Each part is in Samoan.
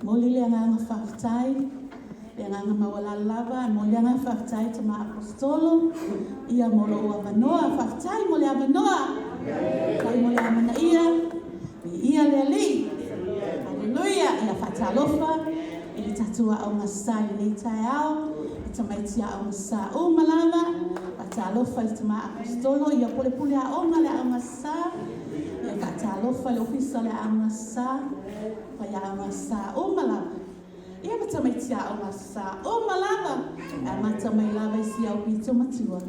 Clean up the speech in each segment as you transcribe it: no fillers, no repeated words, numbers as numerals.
Momoli le agaga faafetai, le agaga maualalo lava, e momoli le agaga faafetai Tama Aposetolo, ia mo lou avanoa. Faafetai mo le avanoa, faafetai mo le amanaia, viia le Alii. Aleluia. Ia faatalofa i le tatou Aoga Sa i lenei taeao, i tamaiti Aoga Sa uma lava. Faatalofa i le Tama Aposetolo, ia pulepule aoga le Aoga Sa. Ia faatalofa i le Ofisa o le Aoga Sa, faiaoga sa uma lava. Ia ma tamaiti aoga sa uma lava, e amata mai lava i si au pito matua,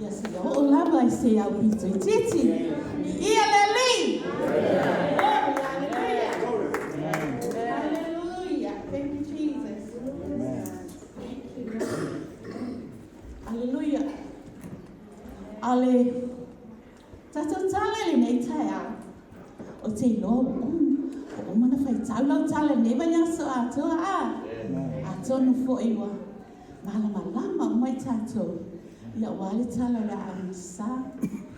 ia seia oo lava i se au pito itiiti. Viia le Alii! Glory, hallelujah! Hallelujah! Thank you, Jesus. Thank you, Lord. Hallelujah. A o le Tatou tala i lenei taeao, ou te iloa ua ua uma ona faitau lau tala i lenei vaiaso atoa, a? Atonu foi ua malamalama uma i tatou, ia aua le tala o le Aoga Sa.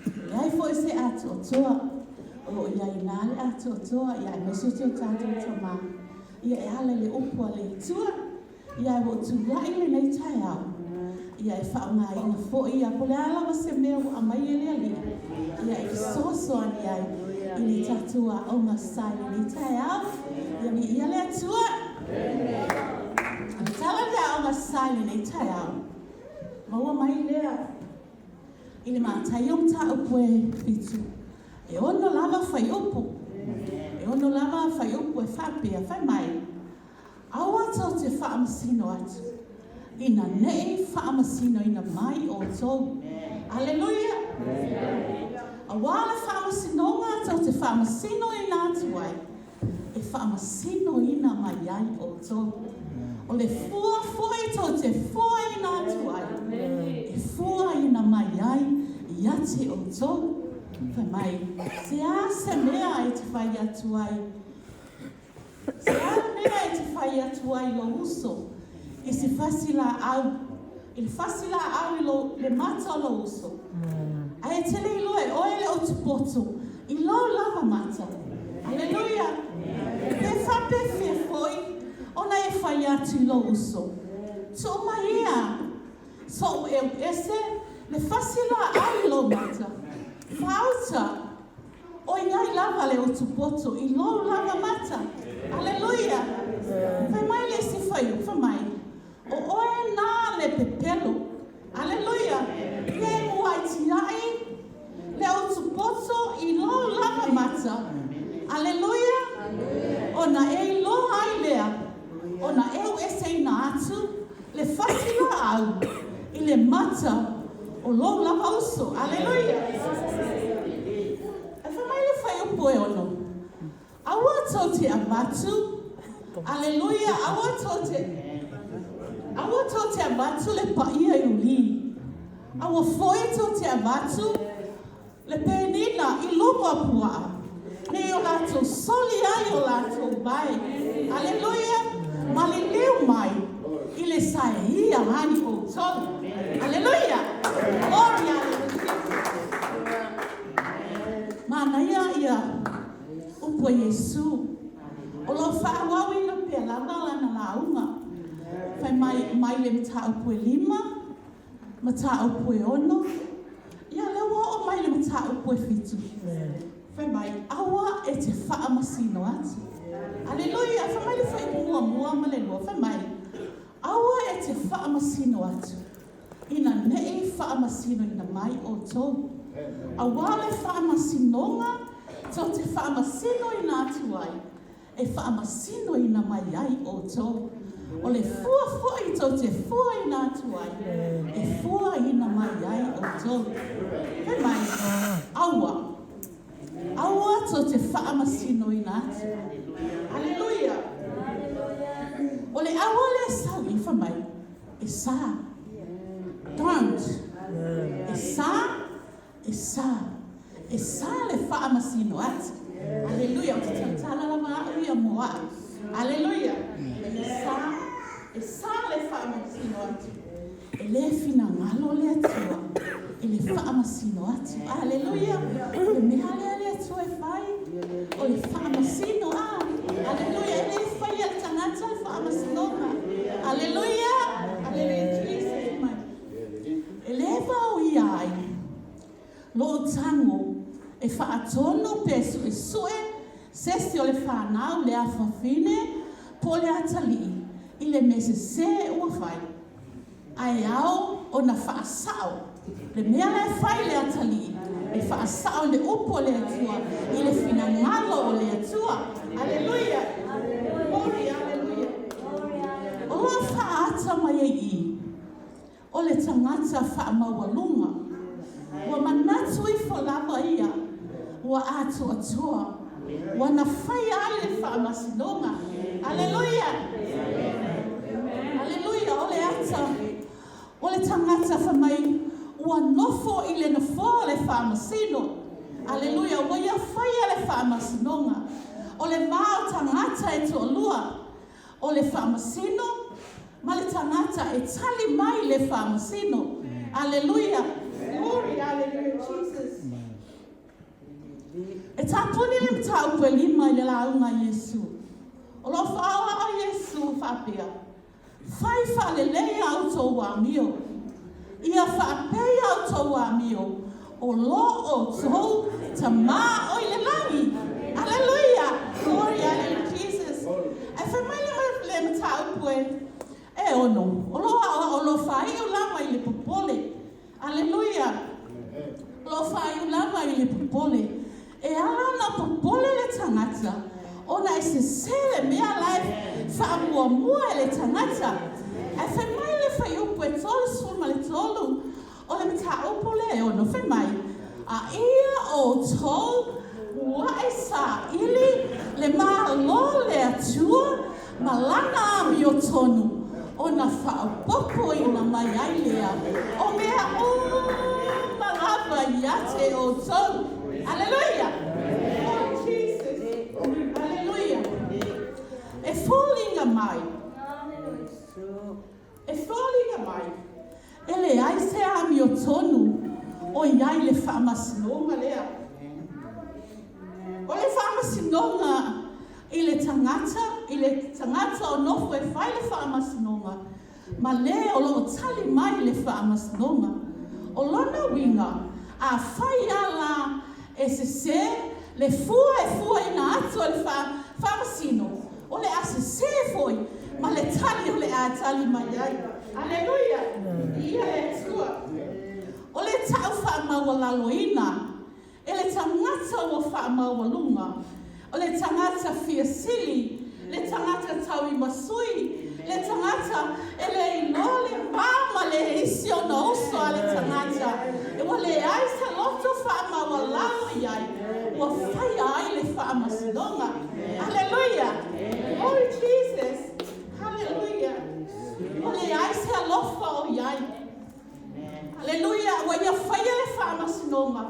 E leai foi se atoatoa, o lo o i ai i ina le atoatoa, ia aemaise o si o tatou Tama, ia e ala i le upu a le Atua. Ia ua ou tulai i lenei taeao, ia e faaaogaina foi, ia po o le a lava se mea ua aumai e le Alii, ia e fesoasoani ai i le tatou aoga sa i lenei taeao. Ia viia le Atua. O le tala o le aoga sa i lenei taeao, maua mai lea i le Mataio mataupu e 7, e 6 lava fuaiupu. E 6 lava fuaiupu e faapea, fai mai, Aua tou te faamasino atu, ina nei faamasinoina mai outou. Aleluia! Auā le faamasinoga tou te faamasinoina atu ai, e faamasinoina mai ai outou. O le fua foi tou te fuaina atu ai, e fuaina mai ai ia te outou. Fai mai, Se a se mea e te fai atu ai? Se a le mea e te fai atu ai i lou uso i se fasi lāʻau, i le fasi lāʻau i lou, le mata o lou uso, ae e te le iloa e ʻoe le utu poto i lou lava mata? Aleluia! Pe faapefea foi ona e fai atu i lou uso, Tuu mai ia soʻu ʻeu ese le fasi lāʻau i lou mata, faauta ʻOiai lava le utu poto i lou lava mata. Aleluia! Fai mai le isi fuaiupu, fai mai, O ʻoe nā le pepelo. Aleluia! Ia e muai tiaʻi le utu poto i lou lava mata. Aleluia! Ona e iloa ai lea, ona ʻeu eseina atu le fasi lāʻau i le mata o lou lava uso. Aleluia! Ae fai mai le fuaiupu e 6, Aua tou te avatu, aleluia, aua tou te, aua tou te avatu le paia i ulī, aua foi tou te avatu le penina i luma o puaʻa, nei o latou soli ai o latou vae, aleluia, maliliu mai i le saeia ai ʻoukou. Aleluia! Glory, hallelujah! Manaia ia upu a Iesū, o lo o faaauauina pea lava lana lauga, fai mai, mai le mataupu e 5, Mataupu e 6, Ia, lea ua oo mai le mataupu e 7. Fai mai, Aua e te faamasino atu. Aleluia! Fai mai le fuaiupu muamua ma le lua, fai mai, Aua e te faamasino atu, ina nei faamasinoina mai outou. Auā le faamasinoga tou te faamasinoina atu ai, e faamasinoina mai ai outou. O le fua foi tou te fuaina atu ai, e fuaina mai ai outou. Fai mai, Aua, aua tou te faamasinoina atu. Aleluia! O le aua lea e sau i, fai mai, e sa. Don't. E sa. E sa, e sa le faamasino atu. Aleluia, ou te tautala lava au ia mo au. Aleluia, e sa, e sa le faamasino atu. E le finagalo le Atua i le faamasino atu. Aleluia, o le mea lea le Atua e fai, o le faamasino. A, aleluia, e le faia e le tagata. isi o le fanau le afafine po o le atalii i le mea sesē ua fai, ae ao ona faasao le mea la e fai le atalii, e faasao i le upu a le Atua i le finagalo o le Atua. Aleluia! Glory, aleluia! O lo o faaata mai ai i i, o le tagata faamaualuga, ua manatu ifo lava ia ua atoatoa, ua na faia ai le faamasinoga. Aleluia! Aleluia! O le ata o le tagata fai mai ua nofo i le nofoa o le faamasino. Aleluia! Ua ia faia le faamasinoga. O le va o tagata e toalua, o le faamasino ma le tagata e tali mai le faamasino. Aleluia! Glory, hallelujah, Jesus. E tapuni le mataupu e lima i le lauga a Iesu. O lo o faaoao Iesu faapea, Fai faalelei a outou amio, ia faapei a outou amio o lo outou Tama o i le lagi. Aleluia! Glory, hallelujah, Jesus. Ae fai mai le mataupu e ono, o lo o aoao, o lo o faaiu lava i le popole. Aleluia! O lo o faaiu lava i le popole. E ala ona popole le tagata ona e sesē le mea la e faamuamua e le tagata. Ae fai mai le fuaiupu e 33 o le mataupu lea e ono, fai mai, A ia outou muaʻe saili le Malo o le Atua ma lana amiotonu, ona faaopoopoina mai ai lea o mea uma lava ia te outou. Aleluia! Glory Jesus! Aleluia! E foliga mai, e foliga mai, e leai se amiotonu o i ai le faamasinoga lea. O le faamasinoga i le tagata, i le tagata o nofo e fai le faamasinoga, ma le o lo o tali mai le faamasinoga. O lona uiga, afai lava la e sesē le fua e fuaina atu e le faamasino, o le a sesē foi ma le tali o le a tali mai ai. Aleluia! Viia le Atua! O le tau faamaualaloina E le tagata ua faamaualuga, o le tagata fia sili, le tagata tauimasui, le tagata e le iloa le va ma le isi ona uso a le tagata, ua leai se loto faamaualalo i ai, ua faia ai le faamasinoga. Aleluia! Glory Jesus! Haleluia! Ua leai se alofa o i ai. Aleluia! Ua ia faia le faamasinoga,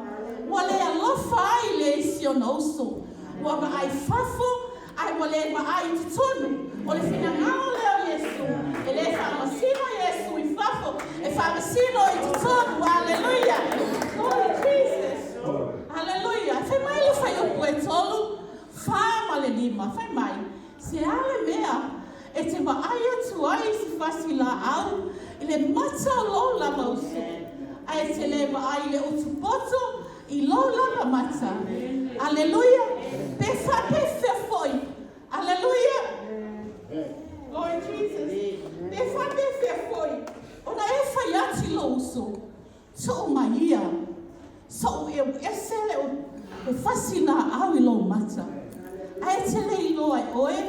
ua le alofa ai le isi ona uso. Ua vaai fafo, ae ua le vaai i totonu. O le finagalo lea o Iesu, e le faamasino Iesu i fafo, e faamasino i totonu. Aleluia! Glory Jesus! Aleluia! Fai mai le fuaiupu e tolu, fa ma le lima, fai mai, Se a le mea e te vaai atu ai i se fasi lāʻau i le mata o lou lava uso, a e te le vaai i le utu poto i lou lava mata? Aleluia! Pe faapefea foi? Aleluia! Glory Jesus! Pe faapefea foi ona e fai atu i lou uso, Tuu mai ia, soʻu ʻeu ese le le fasi lāʻau i lou mata, a e te le iloa e ʻoe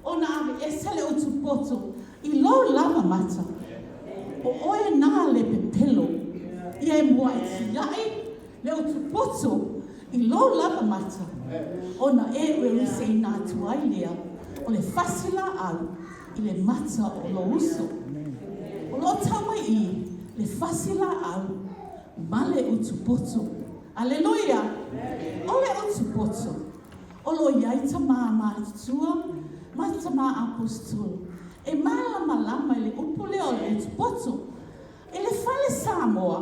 ona ave ese le utu poto i lou lava mata. ʻO ʻoe nā le pepelo, ia e muaʻi tiaʻi le utu poto i lou lava mata, ona e ʻeuʻeuseina atu ai lea o le fasi lāʻau i le mata o lou uso. O lo o tau mai i le fasi lāʻau ma le utu poto. Aleluia! O le utu poto, o lo o i ai tamā matutua ma tamā aposetolo e mālamalama i le upu lea o le utu poto. I le fale Samoa,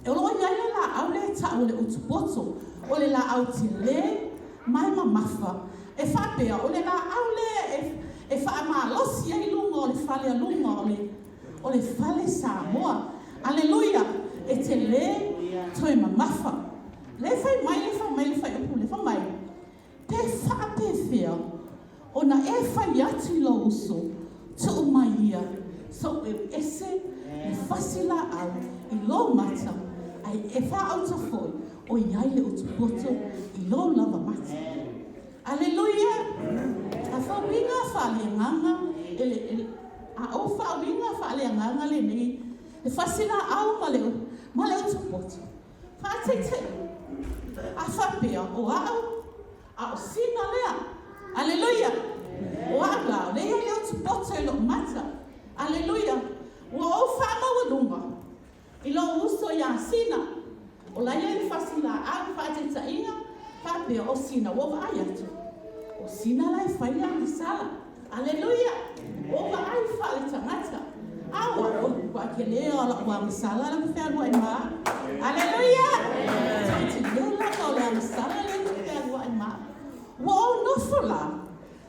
o lo o i ai le lāʻau lea e taʻu o le utu poto, o le lāʻau telē ma e mamafa. E faapea, o le lāʻau lea e faamalosi ai luga o le fale a luga o le, o le fale Samoa. Aleluia! E telē, toe mamafa. Lea e fai mai, lea e fai mai le fuaiupu lea, fai mai, Pe faapefea. faapefea ona e fai atu i lou uso, Tuu mai ia so'u ese le fasilaau i lou mata, ae e faauta foi o i ai le utupoto i lou lava mata. Aleluia! A fauiga faaleagaga e le, e, a ou faauiga faaleagaga lenei, le fasilaau ma le, ma le utupoto, faataitaiga, a faapea o a'u A o sina lea. Aleluia! O a'u la, o lea e i ai le utupoto i lo'u mata. Aleluia! Ua ou faamaualuga i lo'u uso iā Sina, o la e i ai le fasilaau, faataitaiga, faapea, o Sina, ua ou vaai atu, o Sina la e fai le agasala. Aleluia! Ua ou vaai faaletagata. A o a'u, ua tele lava o la'u agasala lea ou te fealuai ma a'u. Aleluia! Toetele lava o le agasala lea ou te fealuai ma a'u. Ua ou nofo la,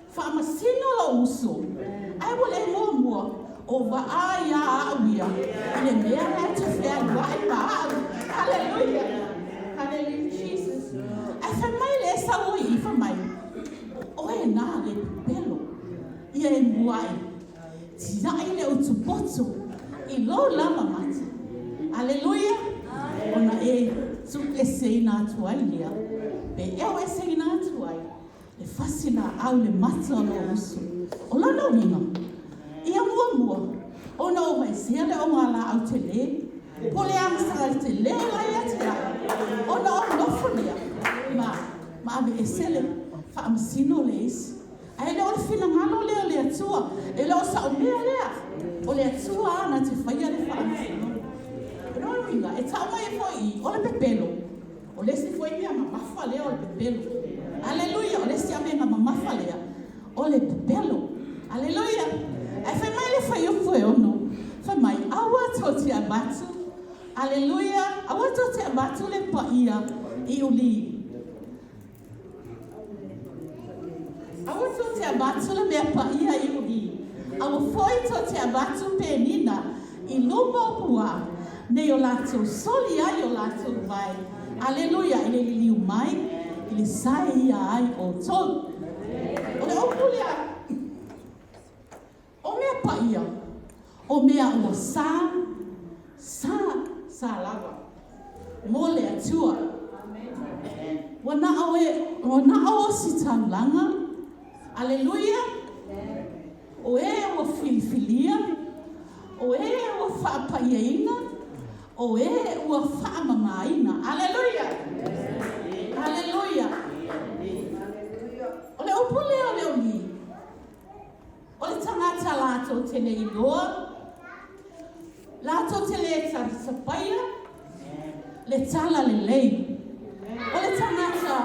faamasino lou uso, ae ua le muamua o vaai a a'u ia i le mea la e te fealuai ma a'u. Aleluia! Hallelujah Jesus! Ae fai mai le Esau i i, fai mai, O oe na le pepelo ia e muai Tiai le utupoto i lou lava mata. Aleluia! Ona e tuueseina atu ai lea, pe eo eseina atu ai le fasilaau le mata o lou uso. O lona uiga, ia muamua ona ou vaesea le ogalaau tele, po o le agasala tele la ia te au, ona ou nofo lea ma, ma aveese le faamasino le isi. Ae le o le finagalo lea o le Atua, e le o sa'u mea lea, o le Atua lava na te faia le faamasinoga. O lona uiga, e tau mai ai foi i i, o le pepelo, o le isi foi mea mamafa lea o le pepelo. Aleluia! O le isi avega mamafa lea, o le pepelo. Aleluia! Ae fai mai le fuaiupu e 6, fai mai, Aua tou te avatu, aleluia, aua tou te avatu le paia i ulī. Aua tou te avatu le mea paia i uli, aua foi tou te avatu penina i luma o puaa, nei o latou soli ai o latou vae, aleluia, i le liliu mai i le sae ia ai outou. O le upu lea, o mea paia, o mea ua sa, sa, sa lava mo le Atua. Ua na o e, ua na o ositaulaga, aleluia, o e ua filifilia, o e ua faapaiaina, o e ua faamamaina. Aleluia! Aleluia! O le upu lea o le uli, O le tagata latou te le iloa, latou te le talisapaia le tala lelei. O le tagata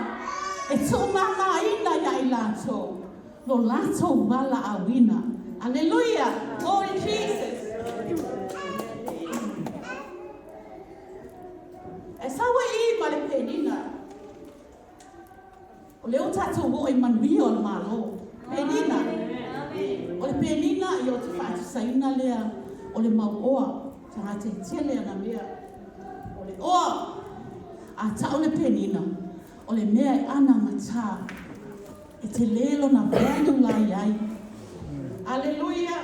e tuumamaina ia i latou lo latou valaauina. Aleluia! Glory Jesus! E sau ai i ma le penina. O lea ua tatou oo i manuia o le Malo. Penina. O le penina, ia o te faatusaina lea o le mau oa, tagata e tele ana mea. O le oa, a tau le penina, o le mea e anagatā, e tele lona value la i ai. Aleluia!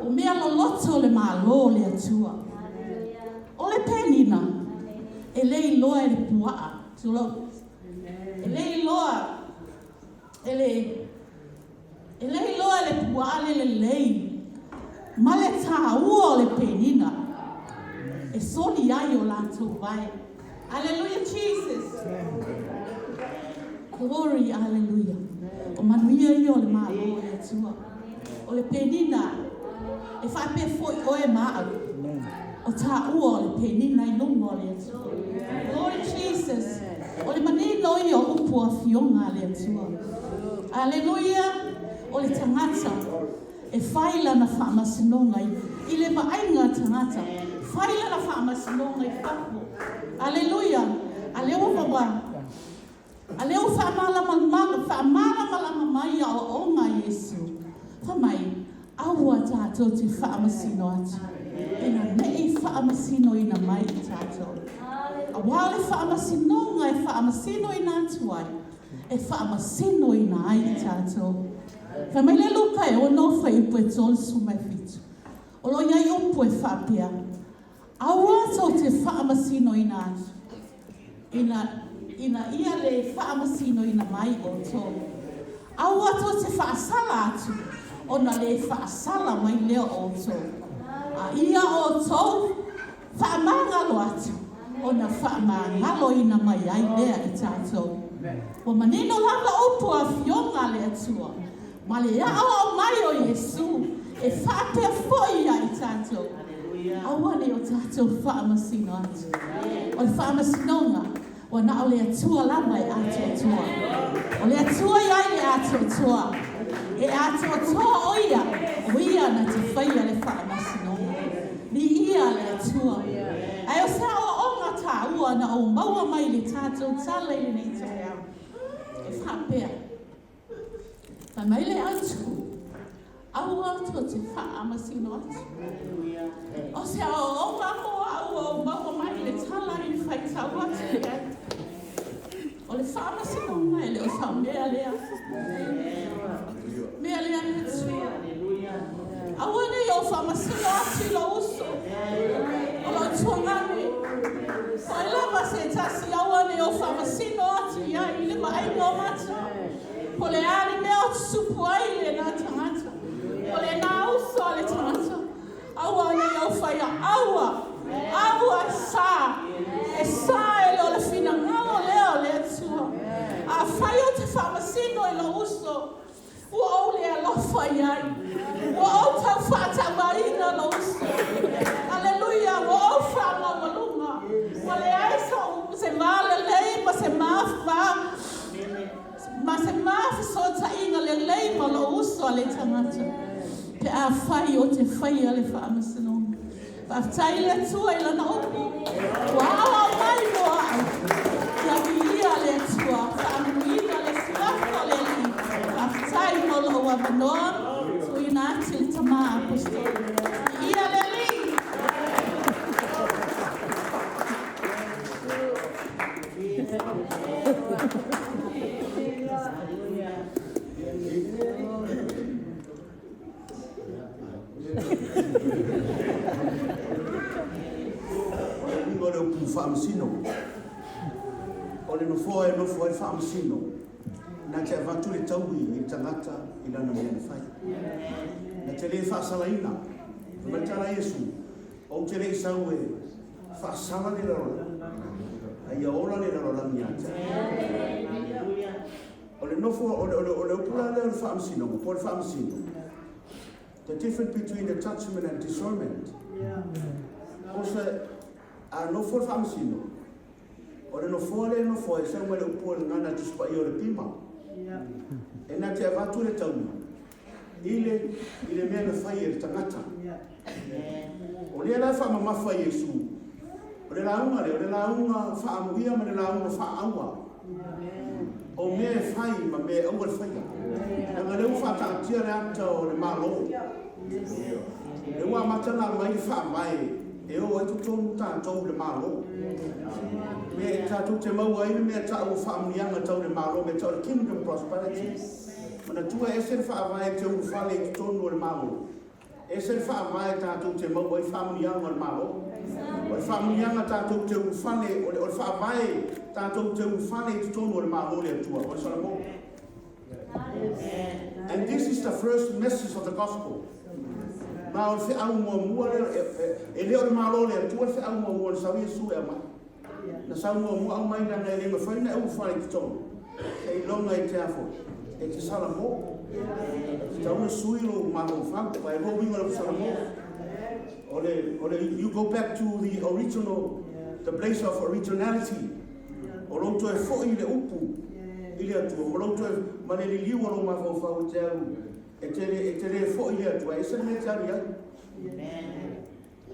O mea loloto o le Malo o le Atua. O le penina, e le iloa e le puaa, tulou, e le iloa e le, e le iloa e le puaa le lelei ma le tāua o le penina e soli ai o latou vae. Aleluia Jesus! Glory, aleluia. O manuia ia o le Malo o le Atua. O le penina, e faapea foi oe ma a'u, o tāua o le penina i luma o le Atua. Glory Jesus! O le manino ia o upu o afioga a le Atua. Aleluia! O le tagata e fai lana faamasinoga i le vaaiga a tagata, fai lana faamasinoga i fafo. Aleluia! A lea ua A lea ua faamalamalama mai aoaoga a Iesu, fai mai, Aua tatou te faamasino atu, ina ne i faamasinoina mai i tatou. Aua o le faamasinoga e faamasinoina atu ai, e faamasinoina ai i tatou. Fai mai le Luka e 6 fuaiupu e 37, o lo o i ai upu e faapea, Aua tou te faamasinoina atu, ina, ina ia le faamasinoina mai outou. Aua tou te faasala atu, ona le faasala mai lea o outou. A ia outou faamagalo atu, ona faamagaloina mai ai lea i tatou. Ua manino lava upu a Afioga a le Atua, ma le aoao mai o Iesu, e faapea foi ia i tatou, aua ne i o tatou faamasino atu. O le faamasinoga, ua na o le Atua lava e atoatoa. O le Atua e i ai le atoatoa. E atoatoa o Ia, o Ia na te faia le faamasinoga. Viia le Atua. Ae o se aoaoga taua na ou maua mai i le tatou tala i lenei taeao, e faapea, Fai mai le autu, aua tou te faamasino atu. O se aoaoga mo au ua ou maua mai i le tala i le faitau atu i ai. O le faamasinoga e le o sau mea lea. Mea lea le Atua. Aua ne i ou faamasino atu i lou uso, o lou tuagane. Po o ai lava se tasi, aua ne i ou faamasino atu i ai i le vaaiga o matou. Po o le a le mea o tutupu ai i lena tagata, po o lena uso a le tagata, aua ne i ou faia aua, aua e sa, e sa e le o le finagalo lea o le Atua. Afai ou te faamasino i lou uso, ua ou le alofa i ai, ua ou tau faatauaina lou uso. Aleluia, ua ou faamaualuga, ua leai sou, se va lelei ma se ma, Ma se ma fesootaiga lelei ma lou uso a le tagata, pe afai ou te faia le faamasinoga. Faafetai i le Atua i Lana upu, ua aoao mai mo au. Ia viia le Atua, faamanuina le Suafa o le Alii. Faafetai mo lou avanoa, tuuina atu i le Tama Aposetolo. Viia le Alii! O le uiga o le upu faamasino, o le nofoa e nofo ai le faamasino, na te avatu le taui i le tagata i lana mea na fai. Na te le faasalaina. Fai mai le tala a Iesu, Ou te le i sau e faasala le lalolagi, a ia ola le lalolagi ia te au. O le nofo, o le, o le, o le upu la lea o le faamasinoga, po o le faamasino, the difference between attachment and discernment. O se, a nofo le faamasino, o le nofoa lea e nofo ai, sau mai le upu o le gagana Tusi Paia o le pima. E na te avatu le taui, i le, i le mea na fai e le tagata. O lea la e faamamafa Iesu, o le lauga lea, o le lauga faaamuia ma le lauga faaaua. O mea e fai ma mea e aua le faia. Leaga lea ua faataatia le ata o le Malo. Lea ua amata ona aumai le faavae e o ai totonu tatou i le Malo. Mea e tatou te maua ai le mea tau o faamanuiaga tau le Malo, mea tau le Kingdom Prosperity. Manatua e ese le faavae e te ulufale i totonu o le Malo, ese le faavae tatou te maua ai faamanuiaga o le Malo. O le faamanuiaga tatou te ulufale, o le, o le faavae tatou te ulufale i totonu o le Malo o le Atua, o le Salamo. And this is the first message of the gospel. Ma o le feau muamua lea, e, e, e le o le Malo o le Atua le feau muamua na sau Iesu e aumai. Na sau muamua aumai leaga e le mafai ona e ulufale i totonu, seiloga e te a foi, e te salamo. E tatau ona sui lou mafaufau, aua e lua uiga o le salamo. O le, o le, you go back to the original, the place of originality. O lou toe foi i le upu i le Atua, ma lou toe, ma le liliu o lou mafaufau e te alu, e te le, e te le foi i le Atua, e ese le mea e te alu i ai.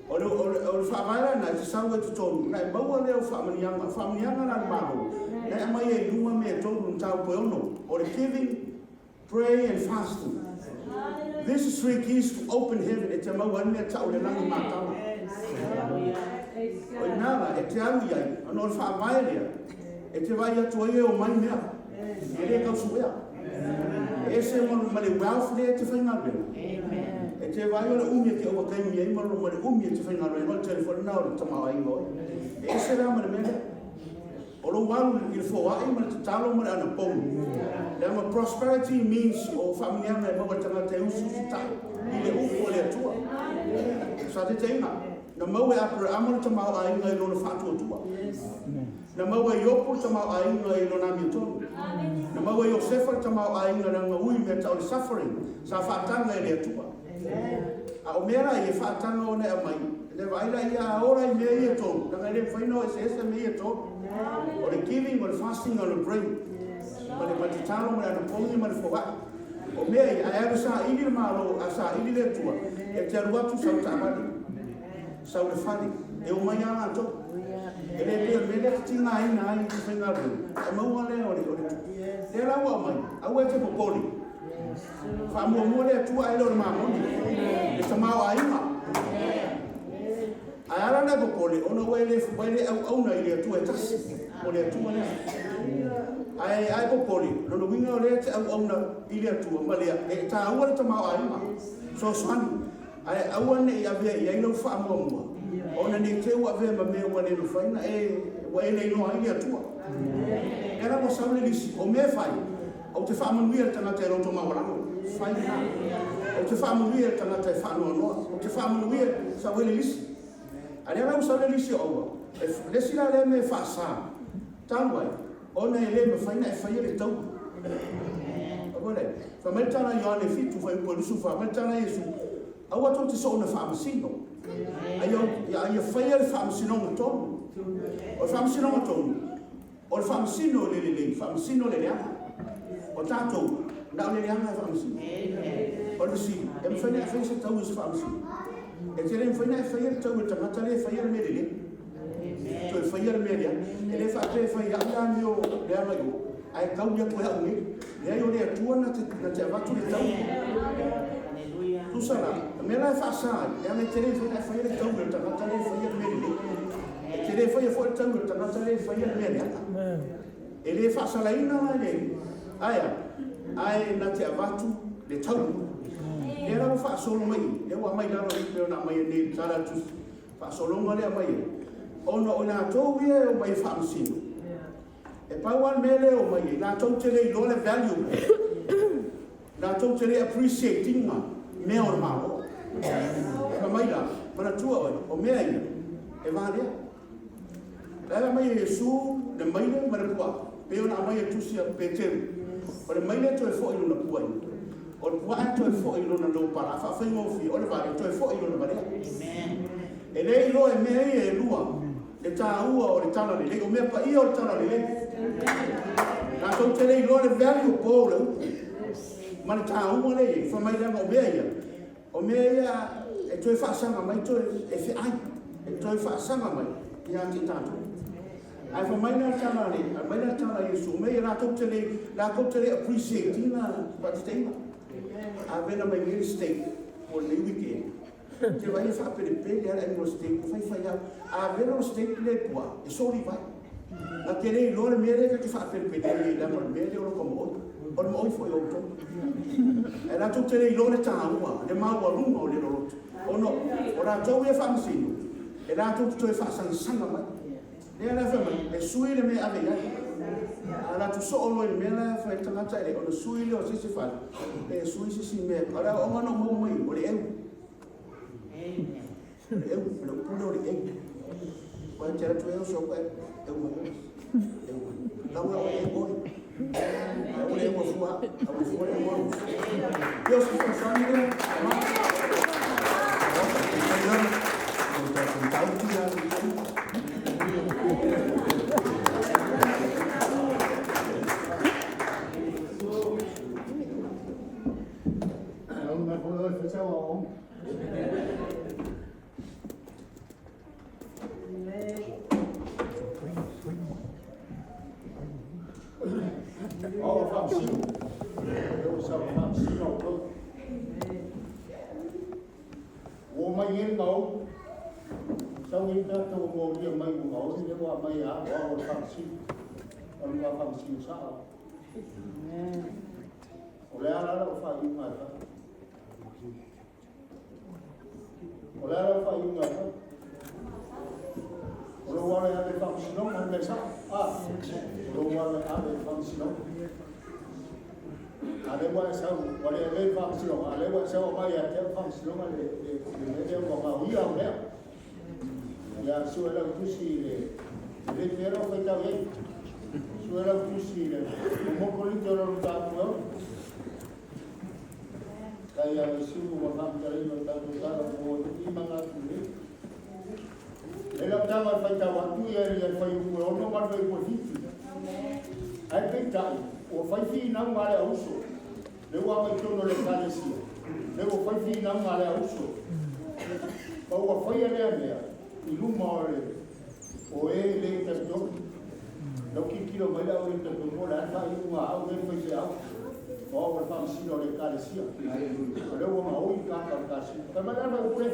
O le, o le, o le faavae la lena, e te sau ai i totonu, ona e maua lea o faamanuiaga. O faamanuiaga la a le Malo, na e aumai ai i luga mea e tolu, mataupu e ono, o le giving, pray and fasting. This is three keys to open heaven, e te maua ai le mea tau o le lagi matala. O i ina la, e te alu i ai, ona o le faavae lea, e te vaai atu ai e omai mea. E le tausuea. E ese ma le wealth lea e te faigaluega. E te vaai o le umi e te overtime ai ma le umi e te faigaluega o le tele foi lena o le tamaoaiga o oe. E ese la ma le mea lea. O lou alu i le foai ma le tatalo ma le anapogi. Leaga prosperity means o faamanuiaga e maua e le tagata e usiusitai i le upu a le Atua. Sa taitaiga, na maua e Aperahama le tamaoaiga i lona faatuatua. Na maua e Iopu le tamaoaiga i lona amiotonu. Na maua e Iosefa le tamaoaiga leaga ui mea tau o le suffering sa faataga e le Atua. A o mea la ia e faataga ona e aumai, le vaai la ia a ola i mea ia e tolu, leaga e le mafai ona o eseese mea ia e tolu. O le giving, o le fasting, o le praying. Ma le tatalo ma le anapogi ma le foai. O mea ia, ae alu saili le Malo, a saili le Atua, e te alu atu sau taavale, sau le fale, e omai lava latou. E le pei o le mea lea e tigaina ai le faigaluega, e maua lea o le lea la ua aumai, aua e te popole. Faamuamua le Atua ae le o le mamoni, le tamaoaiga. Ae ala ona e popole, ona ua e le auauna i le Atua e tasi, o le Atua lea. Ae a e popole, lona uiga o lea e te auauna i le Atua ma lea, e taua le tamaoaiga, fesoasoani. Ae aua ne i avea i ai lau faamuamua, ona ne i te i ua avea ma mea ua le mafai ona e, ua e le iloa ai le Atua. Lea la ua sau le lisi, o mea e fai, ou te faamanuia i le tagata e loto maualalo, fai lena. Ou te faamanuia i le tagata e faanoanoa, ou te faamanuia, sau ai le lisi. A lea la ua sau le lisi o aua, e, le isi la lea mea e faasa, talu ai, ona e le mafai ona e faia le taua. Aua le, fai mai le tala a Ioane 7, fuaiupu e 24, fai mai le tala a Iesu, aua tou te soona faamasino, a ia faia le faamasinoga tonu. O le faamasinoga tonu, o le faamasino i le lelei, faamasino le leaga. O tatou, na o le leaga e faamasino. O le fesili, e mafai ona e faia se taui o se faamasino? E te le mafai ona e faia le taui o le tagata lea e faia le mea lelei. Toe faia le mea leaga. E le faapea e fai au le amio leaga i o, ae taui atu e au nei. Leai, o le Atua na te avatu le taui. Tusa la, o mea la e faasa ai, leaga e te le mafai ona e faia le taui o le tagata lea e faia le mea lelei. E te le faia foi le taui o le tagata lea e faia le mea leaga. E le faasalaina la le, ae a? Ae na te avatu le taui. Lea la ua faasolo mai i, lea ua aumai i lalo i i pei ona aumai nei i le tala a le Tusi. Faasologa lea aumai ai, ona o i latou ia e omai e faamasino, e pau lava le mea lea e omai ai, latou te le iloa le value o mea, latou te le appreciate ina mea o le Malo. Fai mai la, manatua oe, o mea ia, e valea. La e aumai e Iesu le maile ma le puaa, pei ona aumai e Tusi a Peteru, o le maile e toe foi i lona puaina, o le puaa e toe foi i lona lopala, a faafaigofie, o le vale e toe foi i lona valea. E le iloa e mea ia e lua le taua o le talalelei, o mea paia o le talalelei. Latou te le iloa le value po o le upu ma le taua lea e i ai. Fai mai leaga o mea ia, o mea ia e toe faasaga mai toe e feai, e toe faasaga mai ia te i tatou. Ae fai mai la le tala a le, aumai la le tala a Iesu, o mea ia latou te le, latou te le appreciate ina faataitaiga. A vela mai nei le steak mo lenei weekend, te vaai e faapelepele lava le aiga o le steak, ua faifai au. A vela o steak le puaa, e soli vai. Na te le iloa le mea lea ta te faapelepele ai leaga o le mea lea o lota mo'oi. O le mo'oi foi o outou. Ae latou te le iloa le taua, le maualuga o le loloto. Ona o latou ia e faamasino, e latou te toe faasagisaga mai. Lea la e fai mai, e sui le mea e ave i ai. A alu atu soo loa i le mea la e fai ai le tagata e le, ona sui lea o se isi fale, pe sui se isi mea. O le aoaoga na ou maua mai i, o le eu. O le eu, o le upu lea o le eu. Ua e te alu atu e oso au, eu mai oe. Eu mai. Lau e oe eu oe. Ae aua le eu afua, aua fua le eu oe. Ia o se fesoasoani lea. O faamasino, lea ua sau faamasino outou. Ua omai nei le gaoi, sau nei tagata ua molia mai ua gaoi, lea ua aumai e alo alo o le faamasino, o le matua faamasino sao. O le a la lau faaiuga e fai? O le a lau faaiuga e fai? O lou alo e ave i le faamasinoga, o le mea sao. A, o lou alo e ave i le faamasinoga. A lea ua e sau, ua le avea i le faamasinoga, a lea ua e sau aumai ia te au le faamasinoga le, le, le mea lea ua gaoia au mea. Ia, sue lau tusi i le, le mea lau faitau i ai. Sue lau tusi i le Muamua Korinto lona mataupu e ono. Kai a Iesu ma faamatalaina o le tatou tala mo i manatu nei. E lau tama e faitau atu ia i le fuaiupu e 6 ma le fuaiupu e 7. Ae peitai, ua fai finauga a le auuso, le ua aumai totonu o le Ekalesia, le ua fai finauga a le auuso, ma ua faia lea mea i luma o le o e le talitonu. Lau tilotilo mai le au le talitonu o le a le faaiuga a au e faifeau. O au o le faamasino o le Ekalesia. O lea ua gaoi le tagata o le Ekalesia. Fai mai le ala upu le 7,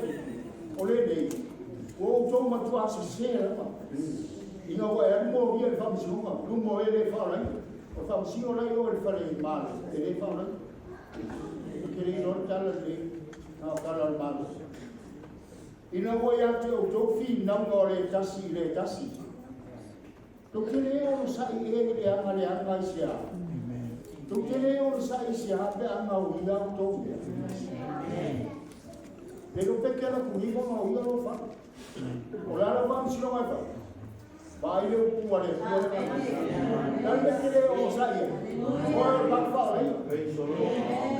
o lenei, ua outou matuā sesē lava. Ina ua e alu molia i le faamasinoga, luma o e le faaolaina. O le faamasino la i o i le fale malo, e le faaolaina. Ou te le iloa le tala lenei, na o tala o le Malo. Ina ua ia te outou finauga o le tasi i le tasi, tou te le onosai ē i le aga leaga aisea? Tou te le onosai aisea pe a gaoia a outou mea? Le iloa pe kela kuni ua gaoia lou fale. O le a lau faamasinoga e fai? Vaai le upu a le Atua le Le a le mea e te le onosai ai? Oe o le malu faaolaina. Le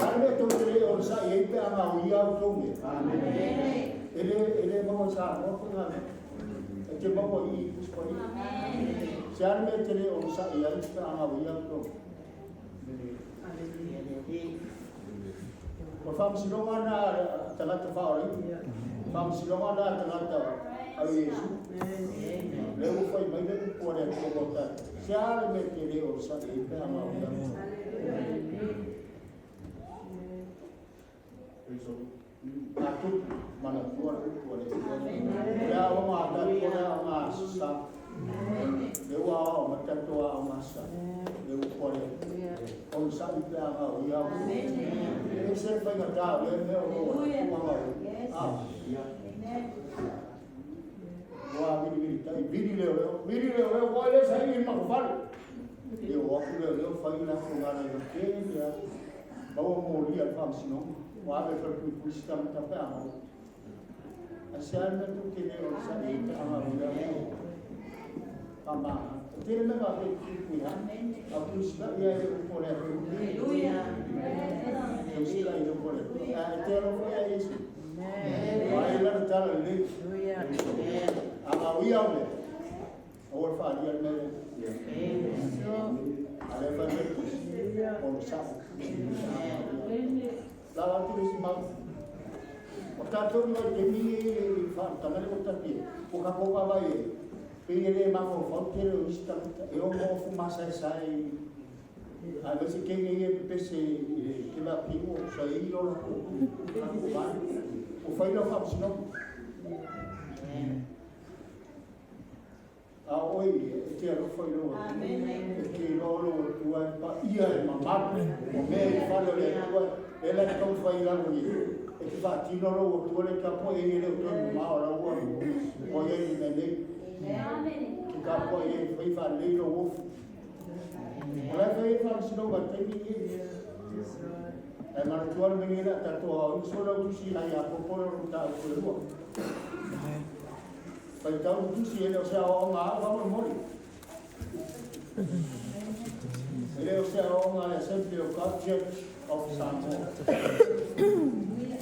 a le mea tou te le onosai ai pe a gaoia a outou mea? E le, e le maua i Samoa faiga mea. E te maua i i Tusi Paia. Se a le mea e te le onosai ai pe a gaoia a outou mea? O le faamasinoga lena a tagata faaolaina. Faamasinoga lena a tagata au Iesu. Lea ua fai mai le upu a le Atua mo tatou. Se a le mea te le onosai ai pe a gaoia. A tupu, manatua le upu a le Atua. O le aoga a tatou, o le aoga a sa. Le ua aoao mai tatou aoga a sa. Le upu a le Atua. Onosai pe a gaoia au. E ese le faigata o lea mea o lo o ua gaoia. Ah. Ua vilivili tai, vili leo leo, vili leo leo, ua le saili i makofale. E o atu leo leo, fai lako ngana i kele a. Maua molia le faamasinoga. Ua ave i le falepuipui si tagata pe a maua. Ae se a le mea tou te le onosai ai pe a gaoia au faamagalo. E tele mea faapea i puipui ha. A tausikai ia i le upu o le Atua. Tausikai i le upu o le Atua. Ae te alofa ia Iesu. Vaai lana tala lelei. A gaoia au mea, aua le faaalia le mea lea. A lea fai mai le tusi, onosai. Lala atu le isi mau. O tatou i vaitaimi i faamatalaga lea ua tatou i ai, ua tatou vaavaai i ai, pei e le mafaufau le tele o isi tagata e ono ofu masaesae i aemaise teine ia e pepese i le keva piu o sa i lo latou vale. Ua fai lau faamasinoga. A o oe ia, e te alofa i lou Atua, e te iloa o lou Atua e paia e mamalu, o mea i fale o le Atua, lea la e taumafai i lalo nei, e te faatino lou Atua le tapuai ai e le o toe mamao o la ua ua i ai i le mea nei. E te tapuai ai e fai faalelei lou ofu. O la e fai ai le faamasinoga i le taimi lenei. Ae manatua le mea nei o le a tatou aoaina, so lau tusi ia Iakopo lona mataupu e lua. Faitau le tusi, e le o se aoaoga a au faamolemole. E le o se aoaoga a le Assembly of God Church of Samoa.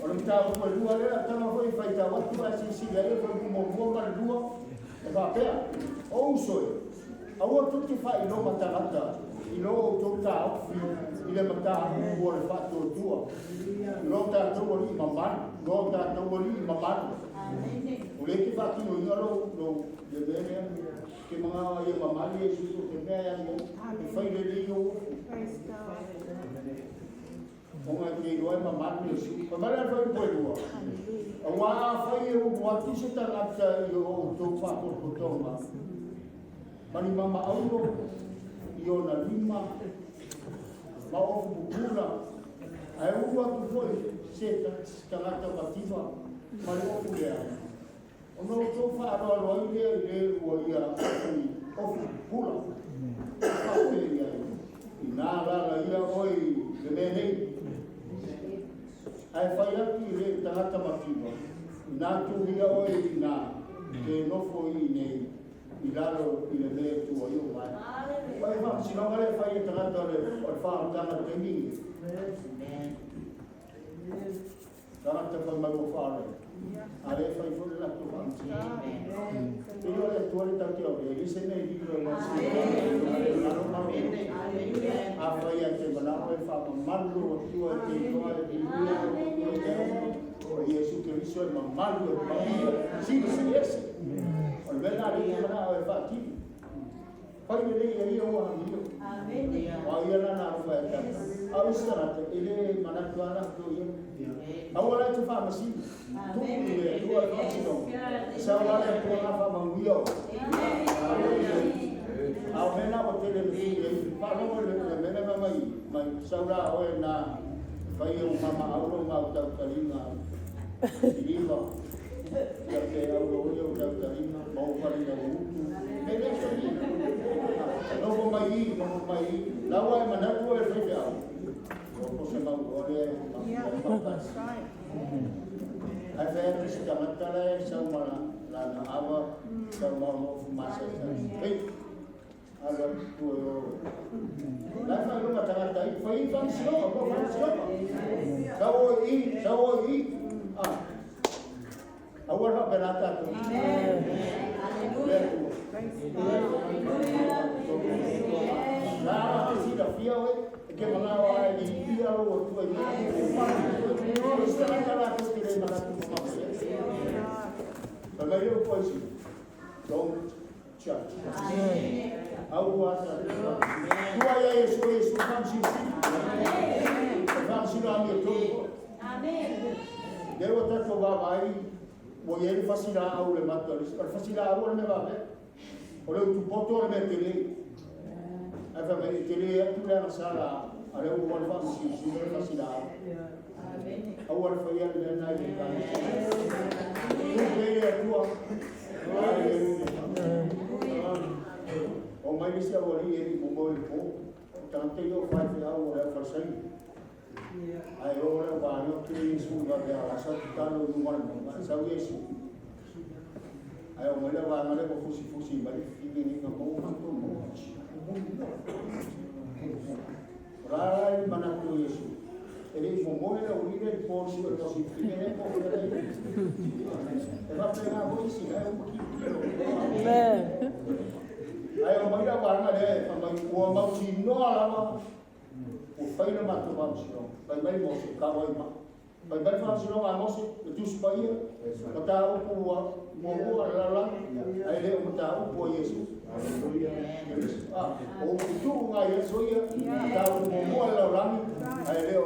O le mataupu e lua lea, tala foi faitau atu ae silasila i ai o le muamua ma le lua e faapea, O uso e, aua tou te faailoga tagata i lo outou taofi i le mataupu o le faatuatua, lo tatou alii mamalu, lo tatou alii mamalu. O lea e te faatinoina lou, lou, le mea lea, te manao ia mamalu Iesu i te mea e alu ai, e fai lelei ou ofu. Ona e te iloa e mamalu Iesu. Fai mai le fuaiupu e lua, Auā afai e ulu atu se tagata i o outou faapotopotoga, ma ni mama auro i ona lima, Ma ofu pupula. Ae ulu atu foi se tagata mativa ma le ofu lea. Ona outou faaaloalo ai lea i le ua ia ofu pupula. Faapea i ai, Inā alaala ia oe i le mea nei. Ae fai atu i le tagata mativa, Inā tuu ia oe i ina, ke nofo i inei i lalo i le mea e tu ai ou vae. O le faamasinoga lea e fai e tagata o le faaolataga i le taimi lenei. Tagata fai mai ua faaola a le fai foi le latou faamasinoga. E le o le Atua le tatou te o e le se mea e lilo e A fai a te manao e faamamalu lou Atua e te iloa e viia lou Atua i te o Iesu Keriso e mamalu e paia silisili ese. O le mea lena lea e te manao e faatino. Fai lelei ia ia ua amio. O ia la na alofa e tata. A o isi tagata, e le manatu lava latou i ai. Aua la e te faamasino. Tuu i le Atua le faamasinoga. E sau lava le Atua na faamanuia oe. A o mea na ua tele ina sui ai. Faalogo i le mea lea fai mai, mai sau la oe na fai e ou mama au lou gautautaliga siliva. Ia pe au o ia ou tautaliga ma ou falina utu. Me le so ni. Nofo mai i, nofo mai i. La ua e manatu oe e faifeau. O ko se mau o le That's right. Ai fai atu si tagata la e sau ma lana ava, sau ma ona ofu masaisai. Hei, alu atu tua i o. La e faailoga tagata i, fai i faamasinoga, po faamasinoga. Sau oe i, sau oe i. Ah. Aua le faapena tatou. Le Atua. La te silafia oe, e ke manao a e lipia lou Atua i mea. O isi tagata latou te le manatu mamao i ai. Fai mai le upu a isi, don't judge. Aua tatou faamasino. Tua ia Iesu, o Iesu e faamasinosino. E faamasino amiotonu foi. Lea ua tatou vaavaai ua i ai le fasi laau i le mata o le isi. O le fasi laau o le mea vavea. O le utupoto o le mea tele. Ae fai mai e tele atu le agasala a le ua le faamasinosino le fasi laau. Aua le faia le mea lena i le Ekalesia. Tuu pea i le Atua. Aleluia. O mai le isi aualii e le i momoe i le po. O tagata ia o faifeau o le aufalesaina. Ae o le vaega o tele Iesu i vave a sa tatalo i luga o le mauga, ae sau Iesu. Ae o mai le vaega lea ua fusifusi mai le filiga maua matou maua. O la la i manatu o Iesu. E le i momoe le aualii le po si o le tosi filiga le po fia le. E faapena foi isi ae uma kilokilo. Ae o mai le vaega lea e fai mai ua mautinoa lava ua fai le matou faamasinoga. Fai mai Mose, kau ai ma. Fai mai le faamasinoga a Mose, le Tusi Paia, mataupu ua muamua o le lalolagi, ae le o mataupu a Iesu. Ah, o upu tuu nga Iesu ia, mataupu muamua o le lalolagi, ae le o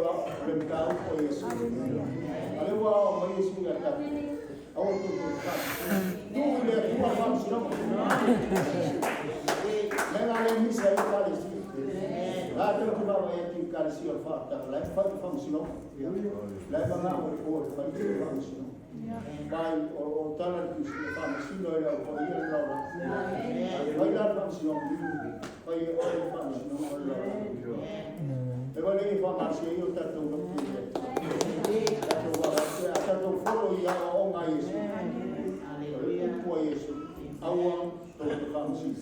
le mataupu a Iesu. A lea ua ao mai Iesu ia tatou. Aua tou te faamasino. Tuu i le Atua le faamasinoga. Mea la le misa ai Ekalesia. La tou te vaavaai atu i Ekalesia o le faaolataga, la e fai le faamasinoga. La e manao e o e fai le faamasinoga. Vai o tala le Tusi e faamasino e le au paia le lalolagi. Fai la le faamasinoga. Fai e oe le faamasinoga o le lalolagi. E vale e faamalosia ai o tatou lotu i le Atua. Tatou vaavaai pea, a tatou folo i aoaoga a Iesu. O le upu a Iesu, aua tou te faamasino.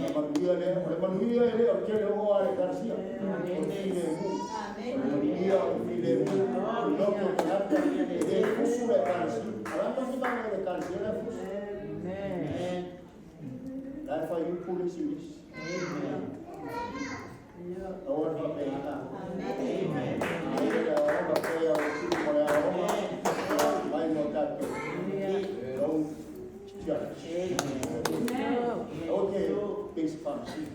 Na manuia lea, o le manuia e le o le tele o a le Ekalesia. O le filemu. O le manuia o le filemu, o le loto o tagata, e le fusu le Ekalesia. A la tatou te vaavaai i le Ekalesia la e fusu. La e fai upu le isi i le isi. Aua le faapena. Ai le aoaoga pea o le sili mo le aoaoga mai mo tatou. Don't judge. Aua te pei se faamasino.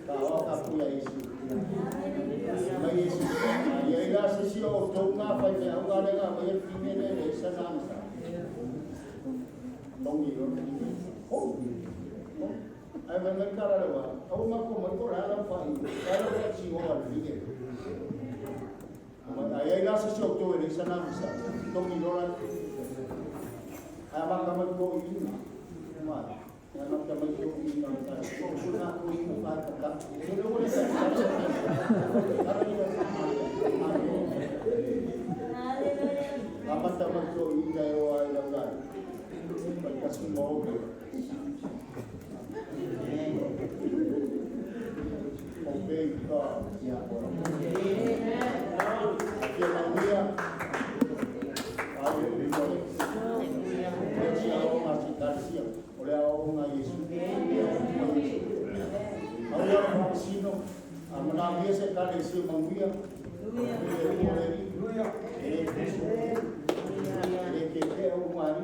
Ka aoa ka pui a Iesu. Mai Iesu. Ia i la se si o outou ngā faifeau lea nga mai le fine le le sa na sa. Tongi o le fine. Oh. Oh. Ai mai mai kala le wa. Au ma ko mai ko la la fa i. La la fa si o la li. Ma ai ai la se so to e sa na sa. To mi lo la. Ai ma ka mai ko i na. Ma. Ya ma ka mai ko i na ta. Ko su na ko i na ka ka. E lo le sa. Amata mai ko i na o ai la la. Pa ka si mo. Obey God. Afia mauia. Hallelujah. Sia o si karsia. O le ao nga Yesu. Au ia whamasino. A mana mia se kare si mauia. Hallelujah. E e ke ke o ngari.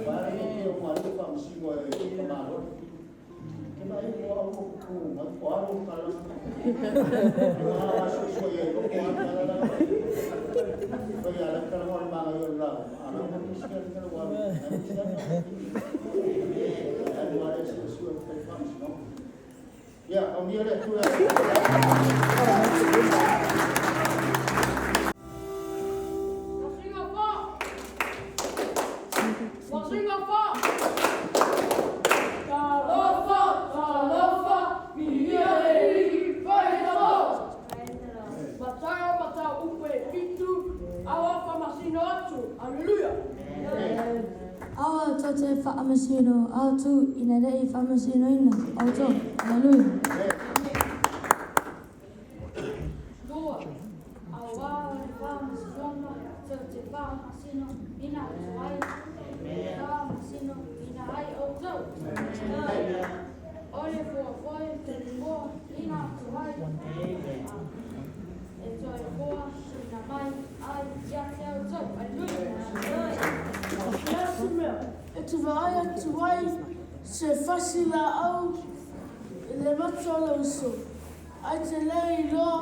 Para ke ke o ngari whamasino e kamaro. Ke mai ko au ko ku mai ko aro kala. Ma aso so ye ko ko kala la. Ko ya la kala wa ma yo la. Ana ko kristian kala wa. Ana kristian. Ai wa re se su e whamasino. Ya, au ni le tu. Awa tau te whaamasino, au tu ina rei whaamasino ina, au tau, hallelujah. Lua, awa whaamasino, tau te whaamasino, ina tuai, whaamasino, ina ai au tau. Ole fua foi, te mua, ina tuai, e toi hoa, ina mai, ai, ia te au tau, hallelujah. E te vaai atu ai se fasi la au i le mata o le uso. Ai te lei iloa